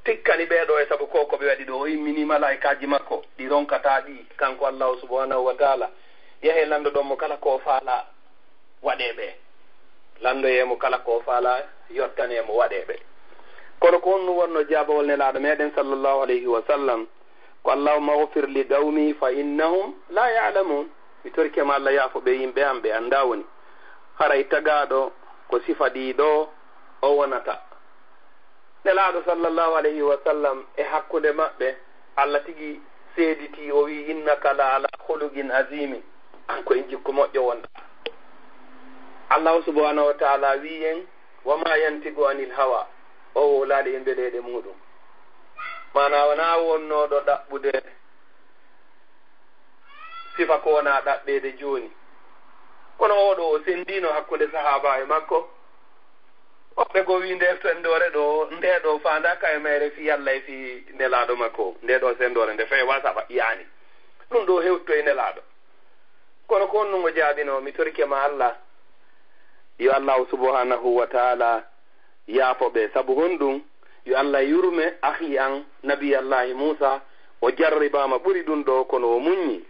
tikkani ɓee ɗo, e sabu ko, ko ɓe waɗi ɗo, o immini malaa'ikaaji makko ɗi ronkata ɗi, kanko Allahu subhanahu wa ta'ala, yahe lanndo ɗon mo kala ko faala waɗee ɓe. Lanndoyee mo kala ko faala, yottanee mo waɗee ɓe. Kono ko honɗum wonno jaabawol Nelaaɗo meɗen sallallahu alayhi wa sallam? Ko allahumma ghfir li qawmi fa innahum la ya'lamun. Mi torike ma Allah yaafo ɓe yimɓe am ɓe annda woni. Haray tagaaɗo ko sifa ɗiɗo o wonata. Nelaaɗo sallallahu alayhi wa sallam e hakkunde maɓɓe, Allah tigi seediti o wi innaka la ala khuluqin azimin. An ko e jikku moƴƴo wonɗa. Allahu subhanahu wa ta'ala wi en wa ma yantiqu anil hawa. O wowlaali e mbeleeɗe muɗum. Maana wonaa wonnooɗo ɗaɓɓude sifa ko wonaa ɗaɓɓeede jooni. Kono oo ɗoo o senndiino hakkunde sahaabaaɓe makko. Woɓɓe goo wii ndee senndoore ɗoo, ndee ɗoo faandaaka e mayre fii Allah e fii Nelaaɗo makko. Ndee ɗoo senndoore nde feewaa safa yaani. Ɗum ɗoo hewtito e Nelaaɗo. Kono ko honɗum o jaabinoo? Mi torike ma Allah, yo Allahu subhanahu wa ta'ala yaafo ɓe. Sabu honɗum? Yo Allah yurme ahi an, Nabi Allahi Muusa, o jarribaama ɓuri ɗum ɗoo, kono o muññi.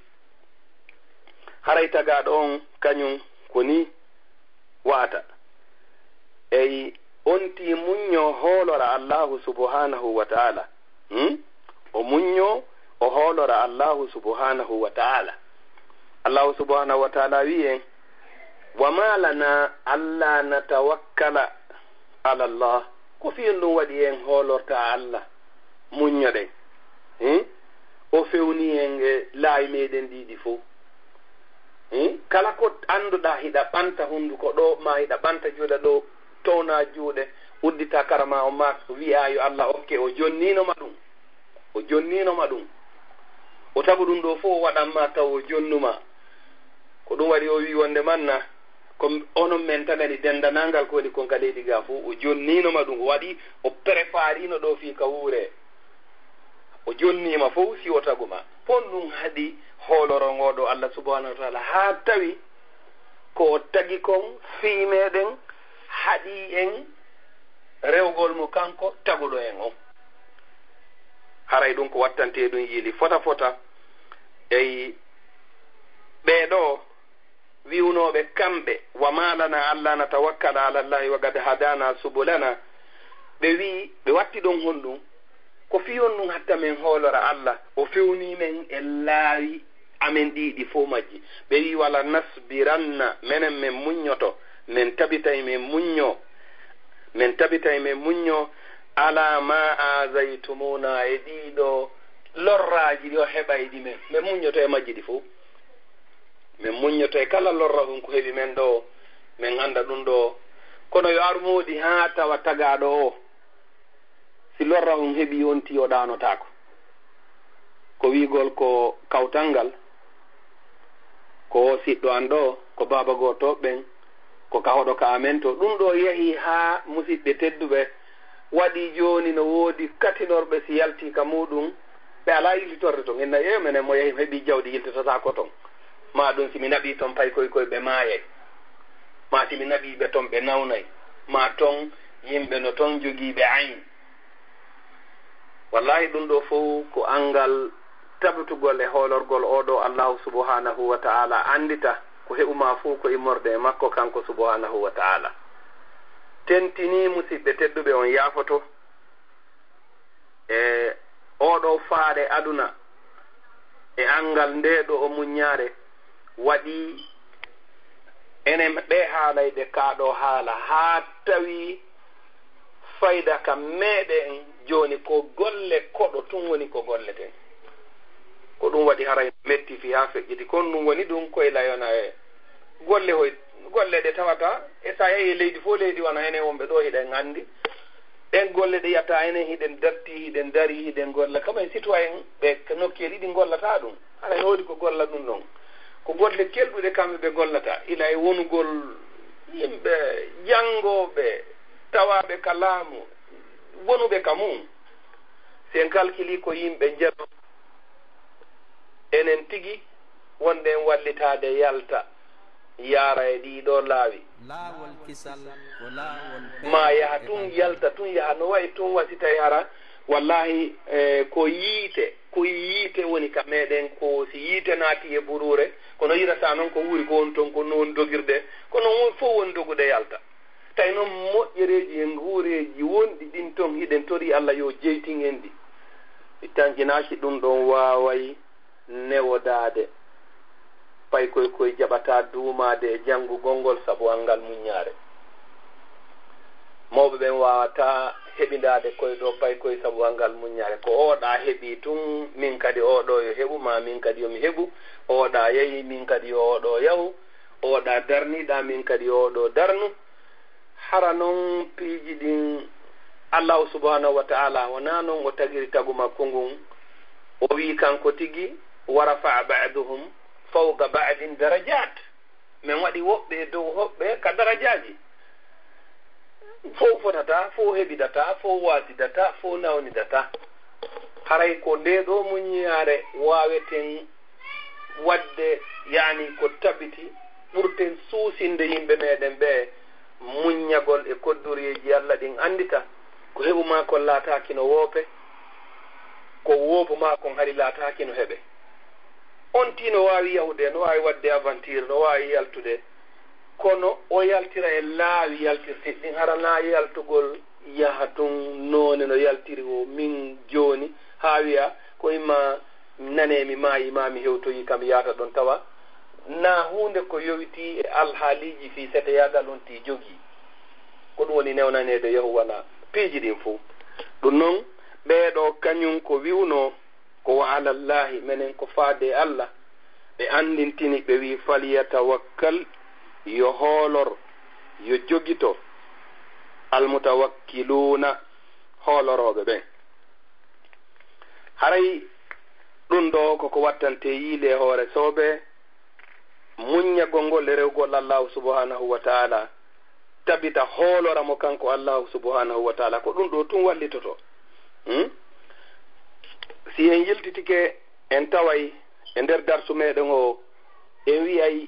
Haray tagaaɗo on, kañum ko nii wa'ata. Ey, on tii muñño hoolora Allahu subhanahu wa ta'ala. Hmm? O muñño, o hoolora Allahu subhanahu wa ta'ala. Allahu subhanahu wa ta'ala wi en, wa ma lana alla natawakkala ala Allah. Ko fii honɗum waɗi en hoolorta Allah, muññoɗen? Hmm? O fewni en e laawi meɗen ɗiɗi fow. Hmm? Kala ko annduɗaa hiɗa ɓanta hunnduko ɗoo, ma hiɗa ɓanta juuɗe ɗoo, towna juuɗe, uddita kara ma o ma wi'a yo Allah okke, o jonniino ma ɗum. O jonniino ma ɗum. O tagu ɗum ɗoo fow o waɗan ma taw o jonnuma. Ko ɗum waɗi o wi wonde manna, ko onon men tagani denndanangal ko woni kon ka leydi ga fow. O jonniino ma ɗum, o waɗi, o prépariino ɗoo fii ka wuure. O jonniima fow si o tagu ma. Honɗum haɗi hooloro ngo ɗoo Allah subhanahu wa ta'ala haa tawi ko o tagi kon fii meɗen haɗi en rewgol mo kanko taguɗo en on? Haray ɗum ko wattantee ɗum yiili fota fota. Ey, ɓee ɗoo wi'unooɓe kamɓe, wa ma lana alla natawakkala ala Allahi wa qad hadana subulana, ɓe wi'i, ɓe watti ɗon honɗum? Ko fii honɗum hatta men hoolora Allah, o fewnii men e laawi amen ɗiɗi fow majji. Ɓe wi'i, wala nasbiranna, menen men muññoto, men tabitay men muñño, men tabitay men muñño, ala ma azaytumuna, e ɗii ɗoo lorraaji ɗi o heɓayɗi men, men muññoto e majji ɗi fow. Men muññoto e kala lorrahun ko heɓi men ɗoo, men annda ɗum ɗoo. Kono yo ar moodi haa tawa tagaaɗo oo, si lorrahun heɓii on tii o ɗaanotaako. Ko wi'ugol ko kawtal ngal, ko oo siɗɗo an ɗoo, ko baaba goo to ɓen, ko ka hoɗo ka amen to. Ɗum ɗoo yahii haa musiɓɓe tedduɓe waɗii jooni no woodi katinorɓe si yaltii ka muuɗum, ɓe alaa yiltitorde ton. Inna, "Ee, menen mo yahi heɓii jawdi yiltitotaako ton." Maa ɗum si mi naɓii ton paykoy koy ɓe maayay. Maa si mi naɓii ɓe ton ɓe nawnay. Maa ton yimɓe no ton jogiiɓe ayn. Wallaahi ɗum ɗoo fow ko anngal tabitugol e hoolorgol oo ɗoo Allahu subhanahu wa ta'ala anndita ko heɓu maa fow ko immorde e makko kanko subhanahu wa ta'ala. Tentinii musiɓɓe tedduɓe on yaafoto e oo ɗoo faale aduna e anngal ndee ɗoo o muññaare waɗi enen ɓee haalayɓe kaa ɗoo haala haa tawi fayda ka meɗen jooni ko golle koɗo tun woni ko golleten. Ko ɗum waɗi haray metti fii haa feƴƴiti. Kon ɗum woni ɗum koye layona e golle hoy, golle ɗe tawata e sa yehi e leydi fof leydi wano enen wonɓe ɗo hiɗen anndi. Ɗen golle ɗe yetta enen hiɗen datti, hiɗen dari, hiɗen golla. Comme en citoyen ɓe ka nokkeeli ɗi gollata ɗum. Hara no woodi ko golla ɗum ɗon. Ko golle kelɗuɗe kamɓe ɓe gollata. Ila e wonugol yimɓe janngooɓe, tawaaɓe ka laamu, wonuɓe ka mum. Si en kalkili ko yimɓe njeɗo, enen tigi wonɗen wallitaade yalta, yaara e ɗii ɗoo laawi. Laawol kisal ko laawol ma yaha tun, yalta tun, yaha no wayi tun, wa si tawi hara, wallahi, eh, ko yiite, ko yiite woni ka meɗen, ko si yiite naati e buruure, kono yirata noon ko wuuri ko on ton, ko noon dogirde, kono on fof woni dogude yalta. Tawi noon moƴƴereeji e nguureeji wonɗi ɗin ton, hiɗen torii Allah yo jeytin en ɗi. Tanƴinaaki ɗum ɗon waaway newodaade paykoy koy jaɓataa duumaade e janngugol ngol sabu anngal muññaare. Mawɓe ɓen waawataa heɓindaade koy ɗoo paykoy sabu anngal muññaare. Ko ooɗaa heɓii tun, min kadi ooɗoo yo heɓu, maa min kadi yo mi heɓu. Ooɗaa yahi, min kadi yo ooɗoo yahu. Ooɗaa darniɗaa, min kadi yo ooɗoo darnu. Hara non piiji ɗin, Allahu subhanahu wa ta'ala wonaa non o tagiri tagu makko ngun. O wi'i kanko tigi, "Wa rafa'a ba'dahum fawqa ba'din darajat." Min waɗi woɓɓe e dow hoɓɓe ka darajaaji. Fow fotataa, fow heɓidataa, fow waasidataa, fow nawnidataa. Haray ko ndee ɗoo muññiyaare waaweten waɗde, yaani ko tabiti, ɓurten suusinde yimɓe meɗen ɓee muññagol e koddureeji Alla ɗin, anndita ko heɓu maa kon laataaki no woope, ko woopu maa kon hari laataaki no heɓe. On tii no waawi yahude, no waawi waɗde aventure, no waawi yaltude, kono o yaltira e laawi yaltirteeɗi ɗin, hara naa yaltugol yaha tun noone no yaltiri o min jooni, haa wi'a ko imma nane mi maayi maa mi hewtoyi kam yaata ɗon tawa na huunde ko yowitii e alhaaliiji fii seteyaagal on tii jogii. Ko ɗum woni newnaneede Yahuwah na piiji ɗin fow. Ɗum non, ɓee ɗoo kañum ko wi'unoo ko wa alallaahi, menen ko faade e Alla, ɓe anndintini, ɓe wi'i, "Falyatawakkal, yo hoolor, yo jogito, almutawakkiluuna, hoolorooɓe ɓen." Haray ɗum ɗoo ko ko wattantee yiile e hoore soobee, muññagol ngol e rewgol Allaahu subhanahu wa ta'ala, tabita hoolora mo kanko Allaahu subhanahu wa ta'ala, ko ɗum ɗoo tun wallitoto. Hmm? Si en yiltitike, en taway e nder darsu meɗen o, en wi'ay,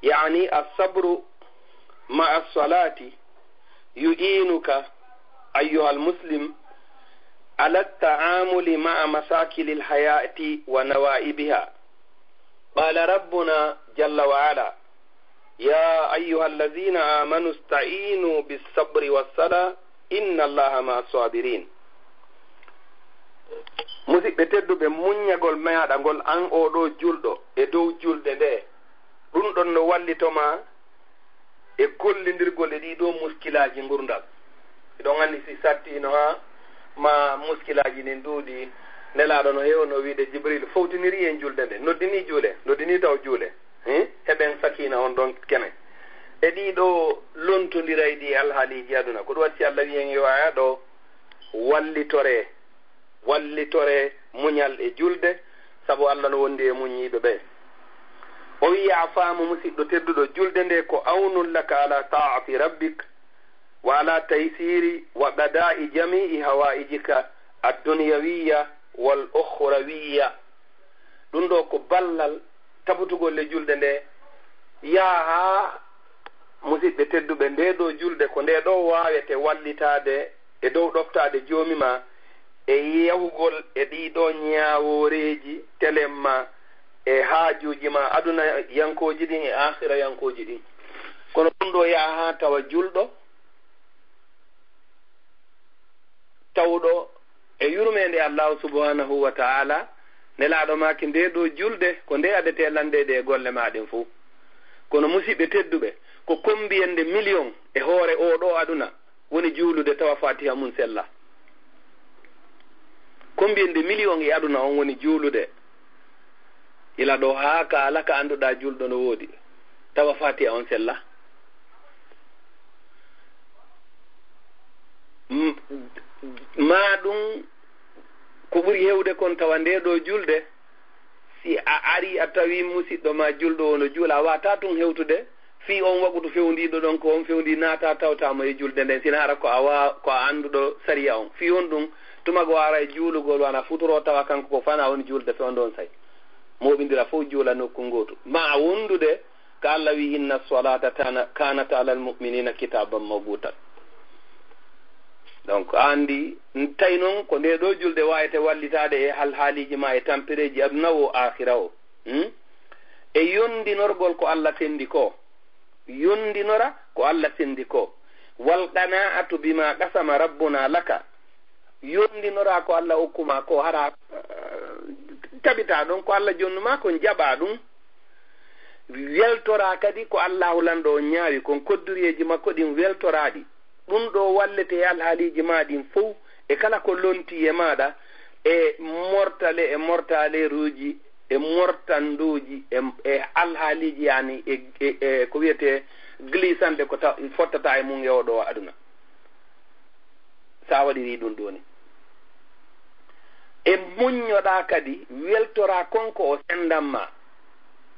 yaani, as-sabru ma'a as-salati yu'inuka, ayyuhal muslim, ala at-ta'amuli ma'a mashakilil hayati wa nawa'ibiha. Qala rabbuna jalla wa ala, "Ya ayyuhallazina amanu ista'inu bis-sabri was-sala, inna Allaha ma'as-sabirin." Musiɓɓe tedduɓe, muññagol maaɗa ngol, an oo ɗoo julɗo, e dow julde nde, ɗum ɗon no wallito ma e gollindirgol e ɗii ɗoo muskilaaji ngurndan. Hiɗon anndi si sattiino haa ma muskilaaji ɗin ɗuuɗi, Nelaaɗo no heewnoo wi'ude Jibril, fowtinirii en julde nde, noddinii juule, noddinii taw juule. Hin? Heɓen sakiina on ɗon kene. E ɗii ɗoo lontondirayɗi e alhaaliiji aduna. Ko ɗum waɗi si Alla wi'i en yo aya ɗoo, wallitoree, wallitoree muñal e julde, sabu Alla no wondi e muññiiɓe ɓe. O wi'i, a faamu, musiɗɗo tedduɗo, julde nde ko awnun laka ala ta'ati rabbik, wa ala taysiri wa qada'i jami'i hawaijika ad-dunyawiyya wal ukhrawiyya. Ɗum ɗoo ko ballal tabutugol e julde nde. Yaha, musiɓɓe tedduɓe, nde ɗoo julde ko nde ɗoo waawete wallitaade e dow ɗoftaade Joomi ma e yahugol e ɗii ɗoo ñaawooreeji telen ma e haajuuji ma aduna yankooji ɗin e aakhira yankooji ɗin. Kono ɗum ɗoo yaha haa tawa julɗo tawɗo e yurmeende Allaahu subhanahu wa ta'ala, Nelaaɗo maaki, nde ɗoo julde ko nde adetee lanndeede e golle maa ɗen fow. Kono musiɓɓe tedduɓe, ko combien de million e hoore oo ɗoo aduna woni juulude tawa Fatiha mum sella? Combien de million e aduna on woni juulude ila ɗoo haa ka alaa ka annduɗaa julɗo no woodi, tawa Fatiha on sella? M-, maa ɗum ko ɓuri heewde kon tawa nde ɗoo julde, si a ari a tawi musiɗɗo ma julɗo o no juula, a waawataa tun hewtude fii on wakutu fewndiiɗo ɗon, ko on fewndii naata tawtaa mo e julde nden, sina hara ko a wa-, ko a annduɗo sariya on. Fii on ɗum, tuma goo a ara e juulugol, wana futuro tawa kanko ko fana on julde fewndo on say. Mooɓindira fow juula nokku ngootu. Ma a wondude ka Alla wi'i, "Inna salata tana-, kanat alal mu'minina kitaban mawqutan." Donc, a anndi, n-, tawi noon ko nde ɗoo julde waawete wallitaade e hal-, haaliiji ma e tampereeji aduna o, aakhira o. Hmm? E yondinorgol ko Alla sendi ko. Yondinora ko Alla sendi ko. Wal qana'atu bima qasama rabbuna laka. Yondinoraa ko Alla okku maa ko, hara eh, tabitaa ɗon ko Alla jonnu maa kon, jaɓaa ɗum. Weltoraa kadi ko Allaahu lanɗo on ñaawi kon, kodduriyeeji makko ɗin weltoraa ɗi. Ɗum ɗoo wallete e alhaaliiji maa ɗin fow, e kala ko lontii e maaɗa, e mortale e mortaleeruuji, e mortanduuji, e, e alhaaliiji, yani, e, e, e ko wiyetee glisande ko ta-, fottataa e mum e oo ɗoo aduna. So a waɗirii ɗum ɗooni, e muññoɗaa kadi, weltoraa kon ko o senndan maa.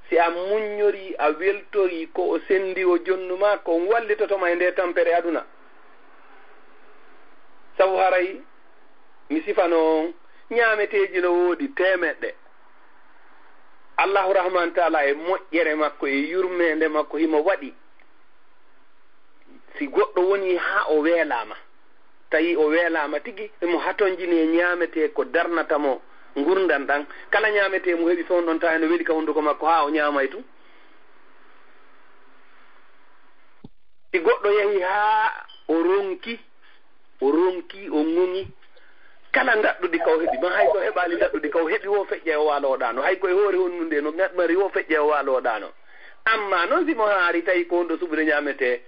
Si a muññorii, a weltorii ko o senndi o jonnu maa, ko on wallitoto ma e ndee tampere aduna. Sabu haray mi sifano on, ñaameteeji no woodi teemeɗɗe. Allahu Rahman Taala e moƴƴere makko e yurmeende makko himo waɗi. Si goɗɗo wonii haa o weelaama, tawi o weelaama tigi, himo hatonjini e ñaametee ko darnata mo ngurndan ɗan. Kala ñaametee mo heɓi fewndo ɗon, tawi no weli ka hunnduko makko haa o ñaamay tun. Si goɗɗo yahi haa o ronki, o ronki, o ŋuŋi, kala ndaɗɗudi ka o heɓi, ma hay so o heɓaali ndaɗɗudi ka o heɓi woo feƴƴa e o waalo o ɗaano, hay ko e hoore honndu nde no ŋat-, mari woo feƴƴa e o waalo o ɗaano. Amma non si mo haari tawi ko honɗo suɓude ñaametee,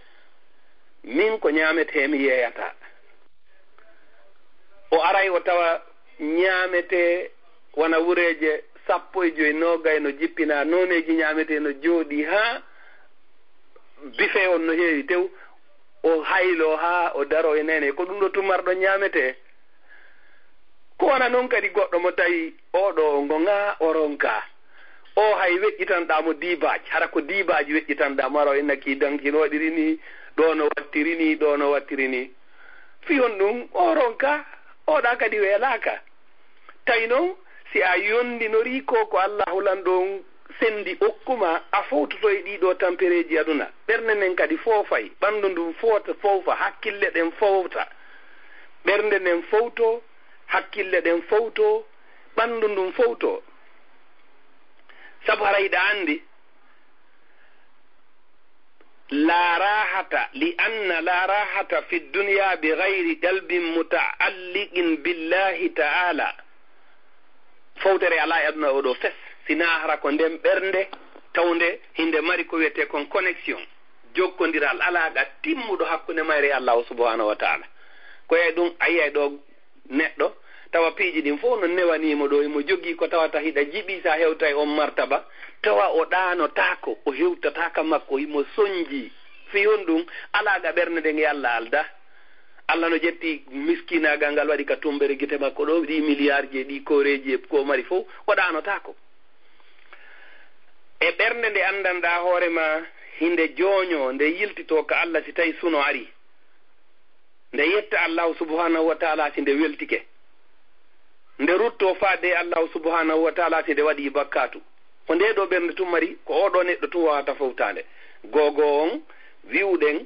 min ko ñaametee mi yeeyataa. O aray o tawa ñaametee wona wureeje sappo e joy, noogay no jippinaa, nooneeji ñaametee no jooɗii haa bife on no heewi tew, o hayloo haa o daroo e neenee. Ko ɗum ɗoo tun marɗon ñaametee. Ko wona non kadi goɗɗo mo tawi oo ɗoo o ŋoŋaa, o ronkaa. O hay weƴƴitanɗaa mo diibaaj, hara ko diibaaj weƴƴitanɗaa mo, hara o inna kii danki no waɗiri nii, ɗoo no wattiri nii, ɗoo no wattiri nii. Fii honɗun? O ronkaa, oo ɗaa kadi weelaaka. Tawi non, si a yondinorii ko ko Allaahu lanɗo on senndi okku maa, a fowtoto e ɗii ɗoo tampereeji aduna. Ɓernde nden kadi foofay, ɓanndu ndun foota, fowfa, hakkille ɗen fowta. Ɓernde nden fowto, hakkille ɗen fowto, ɓanndu ndun fowto. Sabu haray hiɗa anndi, لا راحة، لأن لا راحة في الدنيا بغير قلب متعلق بالله تعالى. Fowtere alaa e aduna oo ɗoo fes, si naa hara ko nden ɓernde tawnde hinde mari ko wiyetee kon connexion, jokkondiral, alaaqa timmuɗo hakkunde mayre e Allaahu subhaanahu wa taala. Ko e ɗum a yi'ay ɗoo neɗɗo, tawa piiji ɗin fow no newanii mo ɗoo, himo jogii ko tawata hiɗa jiɓi sa hewta e on martaba, tawa o ɗaanotaako, o hewtataa ka makko, himo sonjii. Fii honɗun? Alaaqa ɓernde nden e Alla aldaa. Alla no ƴetti miskinaagal ngal waɗi ka tumbere gite makko ɗoo, ɗii miliyaarji e ɗii kooreeji e ko o mari fow, o ɗaanotaako. E ɓernde nde anndanɗaa hoore maa, hinde jooñoo, nde yiltitoo ka Alla si tawi suno arii. Nde yetta Allaahu subhaanahu wa taala si nde weltike. Nde ruttoo faade e Allaahu subhaanahu wa taala si nde waɗii bakkaatu. Ko ndee ɗoo ɓernde tun mari, ko oo ɗoo neɗɗo tun waawata fowtaade. Googoo on, wi'uɗen,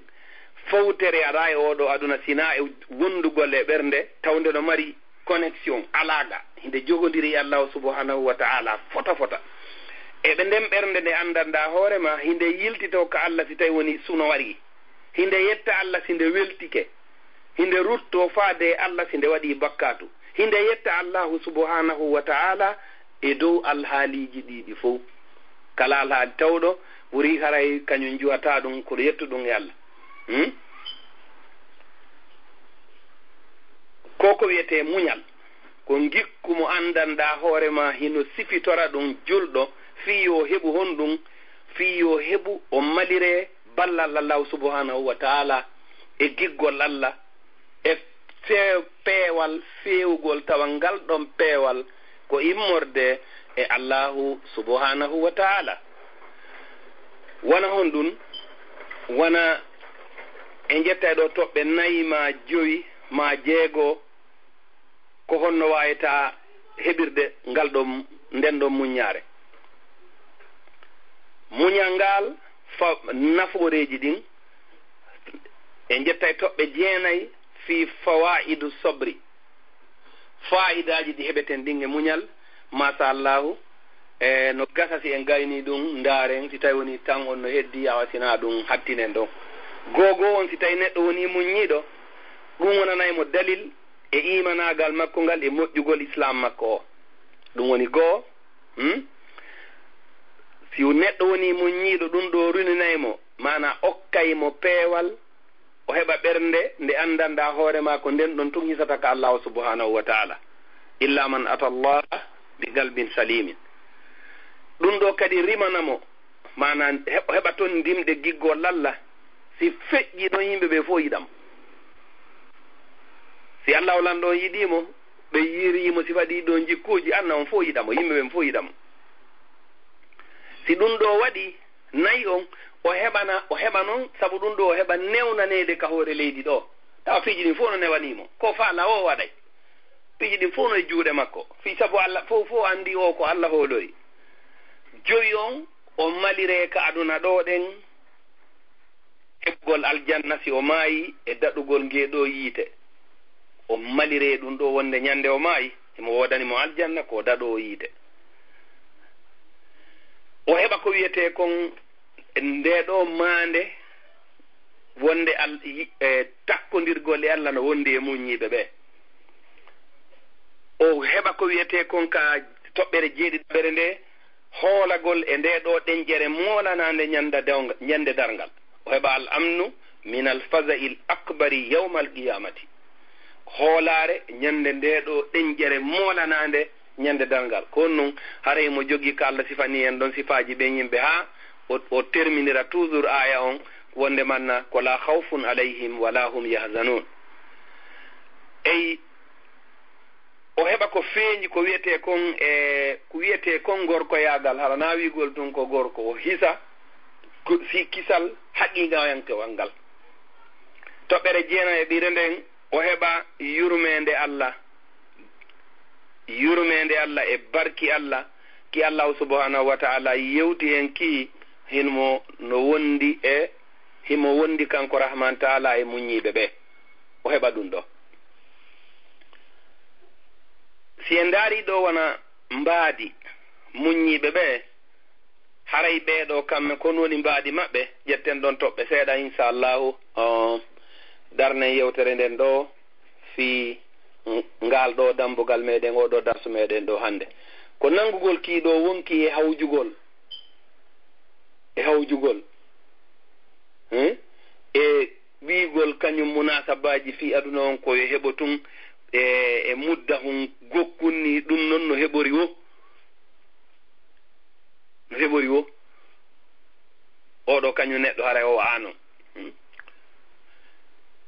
fowtere alaa e oo ɗoo aduna si naa e wondugol e ɓernde, tawnde no mari connexion, alaaqa, hinde jogondiri e Allaahu subhaanahu wa taala fota fota. E ɓe nden ɓernde nde anndanɗaa hoore maa, hinde yiltitoo ka Alla si tawi wonii suno arii. Hinde yetta Alla si nde weltike. Hinde ruttoo faade e Alla si nde waɗii bakkaatu. Hinde yetta Allaahu subhaanahu wa taala e dow alhaaliiji ɗii ɗi fow. Kala alhaali tawɗo ɓuri haray kañum juwataa ɗum, ko yettu ɗum e Alla. Hmm? Ko ko wiyetee muñal, ko ngikku mo anndanɗaa hoore maa hino sifitora ɗum julɗo, fii yo heɓu honɗum, fii yo heɓu o malire ballal Allaahu subhaanahu wa taala e giggol Alla e fe-, peewal feewugol, tawa ngal ɗon peewal ko immorde e Allaahu subhaanahu wa taala. Wona honɗum? Wona en ƴettay ɗoo toɓɓe nayi maa jowi maa jeego, ko honno waawataa heɓirde ngal ɗon, nden ɗon muññaare? Muñal ngal, fa-, nafooreeji ɗin, en ƴettay toɓɓe jeenay fii fawaa'idu sobri. Faa'idaaji ɗi heɓeten ɗin e muñal, maasallaahu, e no gasa si en gaynii ɗum, ndaaren si tawi wonii tan on no heddii, awa si naa ɗum hattinen ɗon. Googoo on, si tawi neɗɗo wonii muññiiɗo, ɗum wonanay mo dalil e iimanaagal makko ngal e moƴƴugol Islaam makko o. Ɗum woni goo, hmm? Si neɗɗo woni muññiiɗo, ɗum ɗo runinay mo, maanaa okkay mo peewal, o heɓa ɓernde nde anndanɗaa hoore maa ko nden ɗon tun hisata ka Allaahu subhaanahu wa taala. Illa man ata Allaha bi qalbin salimin. Ɗum ɗo kadi rimana mo, maanaa he-, o heɓa ton ndimɗe giggol Alla, si feƴƴi ɗon yimɓe ɓe fof yiɗa mo. Si Allaahu lanɗo on yiɗii mo, ɓe yiiri mo, si waɗii ɗon jikkuuji, anna on fof yiɗa mo, yimɓe ɓen fof yiɗa mo. Si ɗum ɗo waɗi, nayi on, o heɓana, o heɓa non, sabu ɗum ɗo o heɓa newnaneede ka hoore leydi ɗo. Tawa piiji ɗin fof no newanii mo. Ko faala o waɗay. Piiji ɗin fof no e juuɗe makko. Fii sabu Alla, fof, fof anndi o ko Alla hoolori. Jowi on, o maliree ka aduna ɗo ɗen, heɓugol aljanna si o maayi e daɗugol ngee ɗoo yiite. O maliree ɗum ɗo wonde ñande o maayi, himo woodani mo aljanna ko daɗoowo yiite. O heɓa ko wiyetee kon ndee ɗoo maande wonde al-, yi-, e takkondirgol e Alla no wondi e muññiiɓe ɓe. O heɓa ko wiyetee kon ka toɓɓere jeeɗiɗaɓere nde, hoolagol e ndee ɗoo ɗenƴere moolanaande ñande dawnga-, ñande darngal. O heɓa al amnu min al faza'il akbari yawmal qiyamati. Hoolaare ñande ndee ɗoo ɗenƴere moolanaande ñande darngal. Ko on non, haray mo jogii ka Alla sifanii en ɗon sifaaji ɓen yimɓe haa o, o terminira toujours aaya on, wonde manna ko la khawfun alayhim wa la hum yahzanun. Ey, o heɓa ko feeñi ko wiyetee kon e, ko wiyetee kon gorkoyaagal, hara na wiigol tun ko gorko, o hisa ko, si kisal haqiiqayankewal ngal. Toɓɓere jeenayeɓire nden, o heɓa yurmeende Alla, yurmeende Alla e barki Alla, ki Allahu subhanahu wa ta'ala yewti en ki, himo no wondi e, himo wondi kanko Rahman ta'ala e muññiiɓe ɓe. O heɓa ɗum ɗo. Si en ndaari ɗo wona mbaadi muññiiɓe ɓe, haray ɓee ɗoo kamɓe kon woni mbaadi maɓɓe, ƴetten ɗon toɓɓe seeɗa, inshallahu, o, darnen yewtere nden ɗo fii ng-, ngaal ɗo dambugal meɗen, oo ɗo darsu meɗen ɗo hannde. Ko nanngugol kii ɗo wonki e hawjugol, e hawjugol, hmm? E wiigol kañum munasabaaji fii aduna on ko yo heɓo tun, e, e mudda hun gokkun ni ɗum non no heɓori wo. No heɓori wo. Oo ɗo kañum neɗɗo haray o wa'ano. Hmm?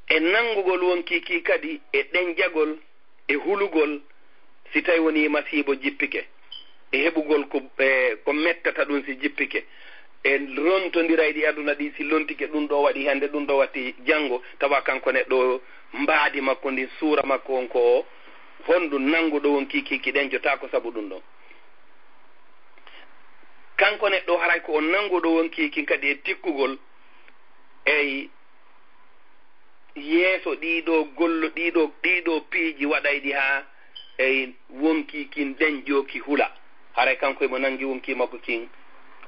E nanngugol wonkii kii kadi e ɗenƴagol e hulugol si tawi wonii masiibo jippike. E heɓugol ko, e, ko mettata ɗum si jippike. E rontondirayɗi aduna ɗi si lontike ɗum ɗo waɗi hannde, ɗum ɗo waɗi janngo, tawa kanko neɗɗo mbaadi makko ndin, suura makko on ko o honɗum nannguɗo wonkii kii ki ɗenƴotaako sabu ɗum ɗon. Kanko neɗɗo haray ko o nannguɗo wonkii kin kadi e tikkugol, ey, yeeso ɗiɗo gollo, ɗiɗo, ɗiɗo piiji waɗayɗi haa, ey, wonkii kin ɗenƴo ki hula. Haray kanko emo nanngi wonkii makko kin,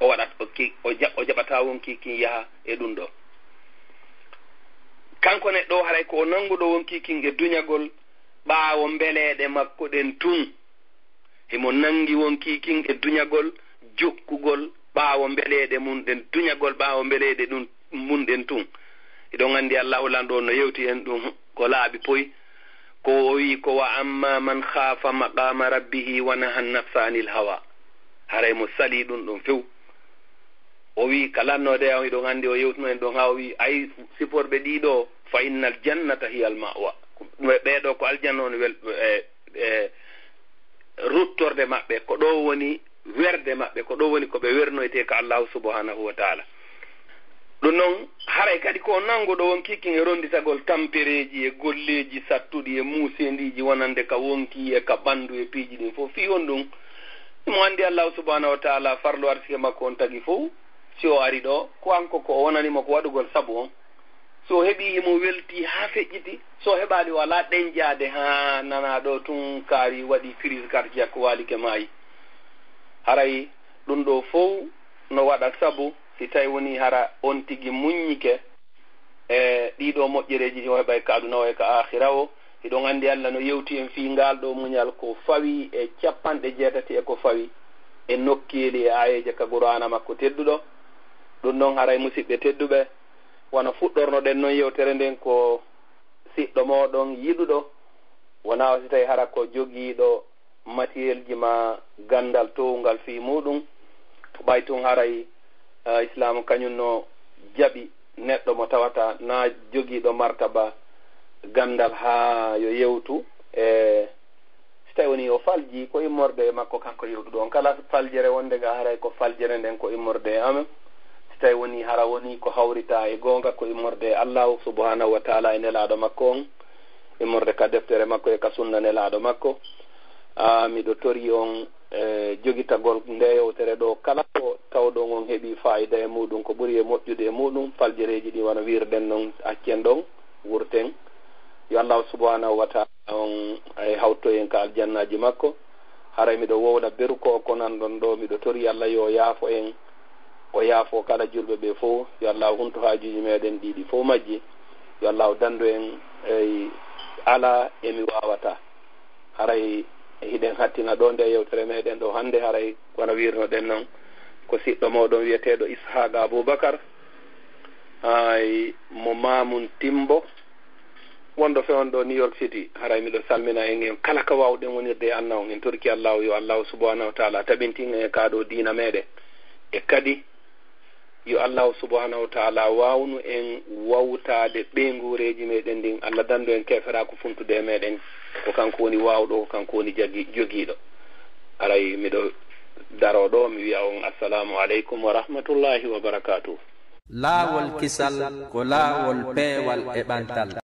o waɗat, o ki, o ja-, o jaɓata wonkii kin yaha e ɗum ɗo. Kanko neɗɗo haray ko o nannguɗo wonkii kin e duñagol ɓaawo mbeleeɗe makko ɗen tun. Himo nanngi wonkii kin e duñagol, jokkugol ɓaawo mbeleeɗe mun ɗen, duñagol ɓaawo mbeleeɗe ɗum, mun ɗen tun. Hiɗon anndi Allahu lanɗo on no yewti en ɗum ko laaɓi poy. Ko o wi'i ko, "Wa amma man khafa maqama rabbihi wa naha nafsa anil hawa." Haray mo salii ɗum ɗon few. O wi'i ka lannoode on, hiɗon anndi o yewtuno en ɗon haa o wi'i, "Ay, siforɓe ɗiɗo, fa innal jannata hiyal ma'wa." Ɓee ɗo ko aljanna on wel-, e, e, ruttorde maɓɓe, ko ɗo woni werde maɓɓe, ko ɗo woni ko ɓe wernoytee ka Allahu subhanahu wa ta'ala. Ɗum noon, haray kadi ko o nannguɗo wonkii kin e ronnditagol tampereeji e golleeji sattuɗi e muuseendiiji wonande ka wonkii e ka ɓanndu e piiji ɗin fof. Fii honɗum? Himo anndi Allahu subhanahu wa ta'ala farlu arsike makko on tagi fof, si o ari ɗo, ko kanko ko o wonani mo ko waɗugol sabu on. So o heɓii, himo weltii haa feƴƴiti. So o heɓaali, o alaa ɗenƴaade haa nanaa ɗo tun kaari, waɗi crise cardiaque, waalike, maayi. Haray ɗum ɗo fow no waɗa sabu si tawi wonii hara on tigi muññike e ɗii ɗoo moƴƴereeji ɗi o heɓay ka aduna o e ka aakhira o, Hiɗon anndi Allah no yewti en fii ngaal ɗoo muñal ko fawi e capanɗe jeetati e ko fawi e nokkeeli e aayeeje ka Qur'aana makko tedduɗo. Ɗun non haray musiɓɓe tedduɓe, wano fuɗɗornoɗen non yewtere nden ko siɗɗo mooɗon yiɗuɗo, wonaa si tawi hara ko jogiiɗo matiyelji maa ganndal toowungal fii muuɗun, ɓay tun haray, ah, Islaamu kañun no jaɓi neɗɗo mo tawata naa jogiiɗo martaba ganndal haa yo yewtu e si tawi wonii o falji ko immorde e makko kanko yewtuɗo on. Kala faljere wonde ga haray ko faljere nden ko immorde e amen. Si tawi wonii hara wonii ko hawrita e goonga ko immorde e Allaahu subhaanahu wa taala e nelaaɗo makko on, immorde ka deftere makko e ka sunna nelaaɗo makko. Ah, miɗo tori on e jogitagol nde yewtere ɗoo, kala ko tawɗon on heɓii faayida e muuɗun, ko ɓuri e moƴƴude e muuɗun, faljereeji ɗin wano wiirɗen non, accen ɗon, wurten. Yo Allaahu subhaanahu wa taala on e hawto en ka aljannaaji makko. Haray miɗo wowla beru ko, ko nanɗon ɗoo, miɗo tori Allah yo yaafo en, o yaafo kala julɓe ɓe fow. Yo Allaahu huntu haajuuji meɗen ɗiɗi fow majji. Yo Allaahu dandu en e alaa e mi waawataa. Haray hiɗen hattina ɗoo nde yewtere meɗen ɗoo hannde, haray wano wiirnoɗen non, ko siɗɗo mooɗon wi'eteeɗo Ishaaqa Abubakar, hay mo Maamun Timbo, wonɗo fewndo ɗoo New York City. Haray miɗo salmina en, en kala ka waawɗen wonirde e anna on. En torki Allaahu yo Allaahu subhaanahu wa taala tabintin en e kaa ɗoo diina meɗen. E kadi yo Allaahu subhaanahu wa taala waawnu en wawtaade ɓeynguureeji meɗen ɗin. Allah dandu en keeferaaku funtude e meɗen. Ko kanko woni waawɗo, ko kanko woni jagi-, jogiiɗo. Haray miɗo daroo ɗoo, mi wi'a on assalaamu aleykum wa rahmatullaahi wa barakaatuh. Laawol kisal ko laawol peewal e ɓantal.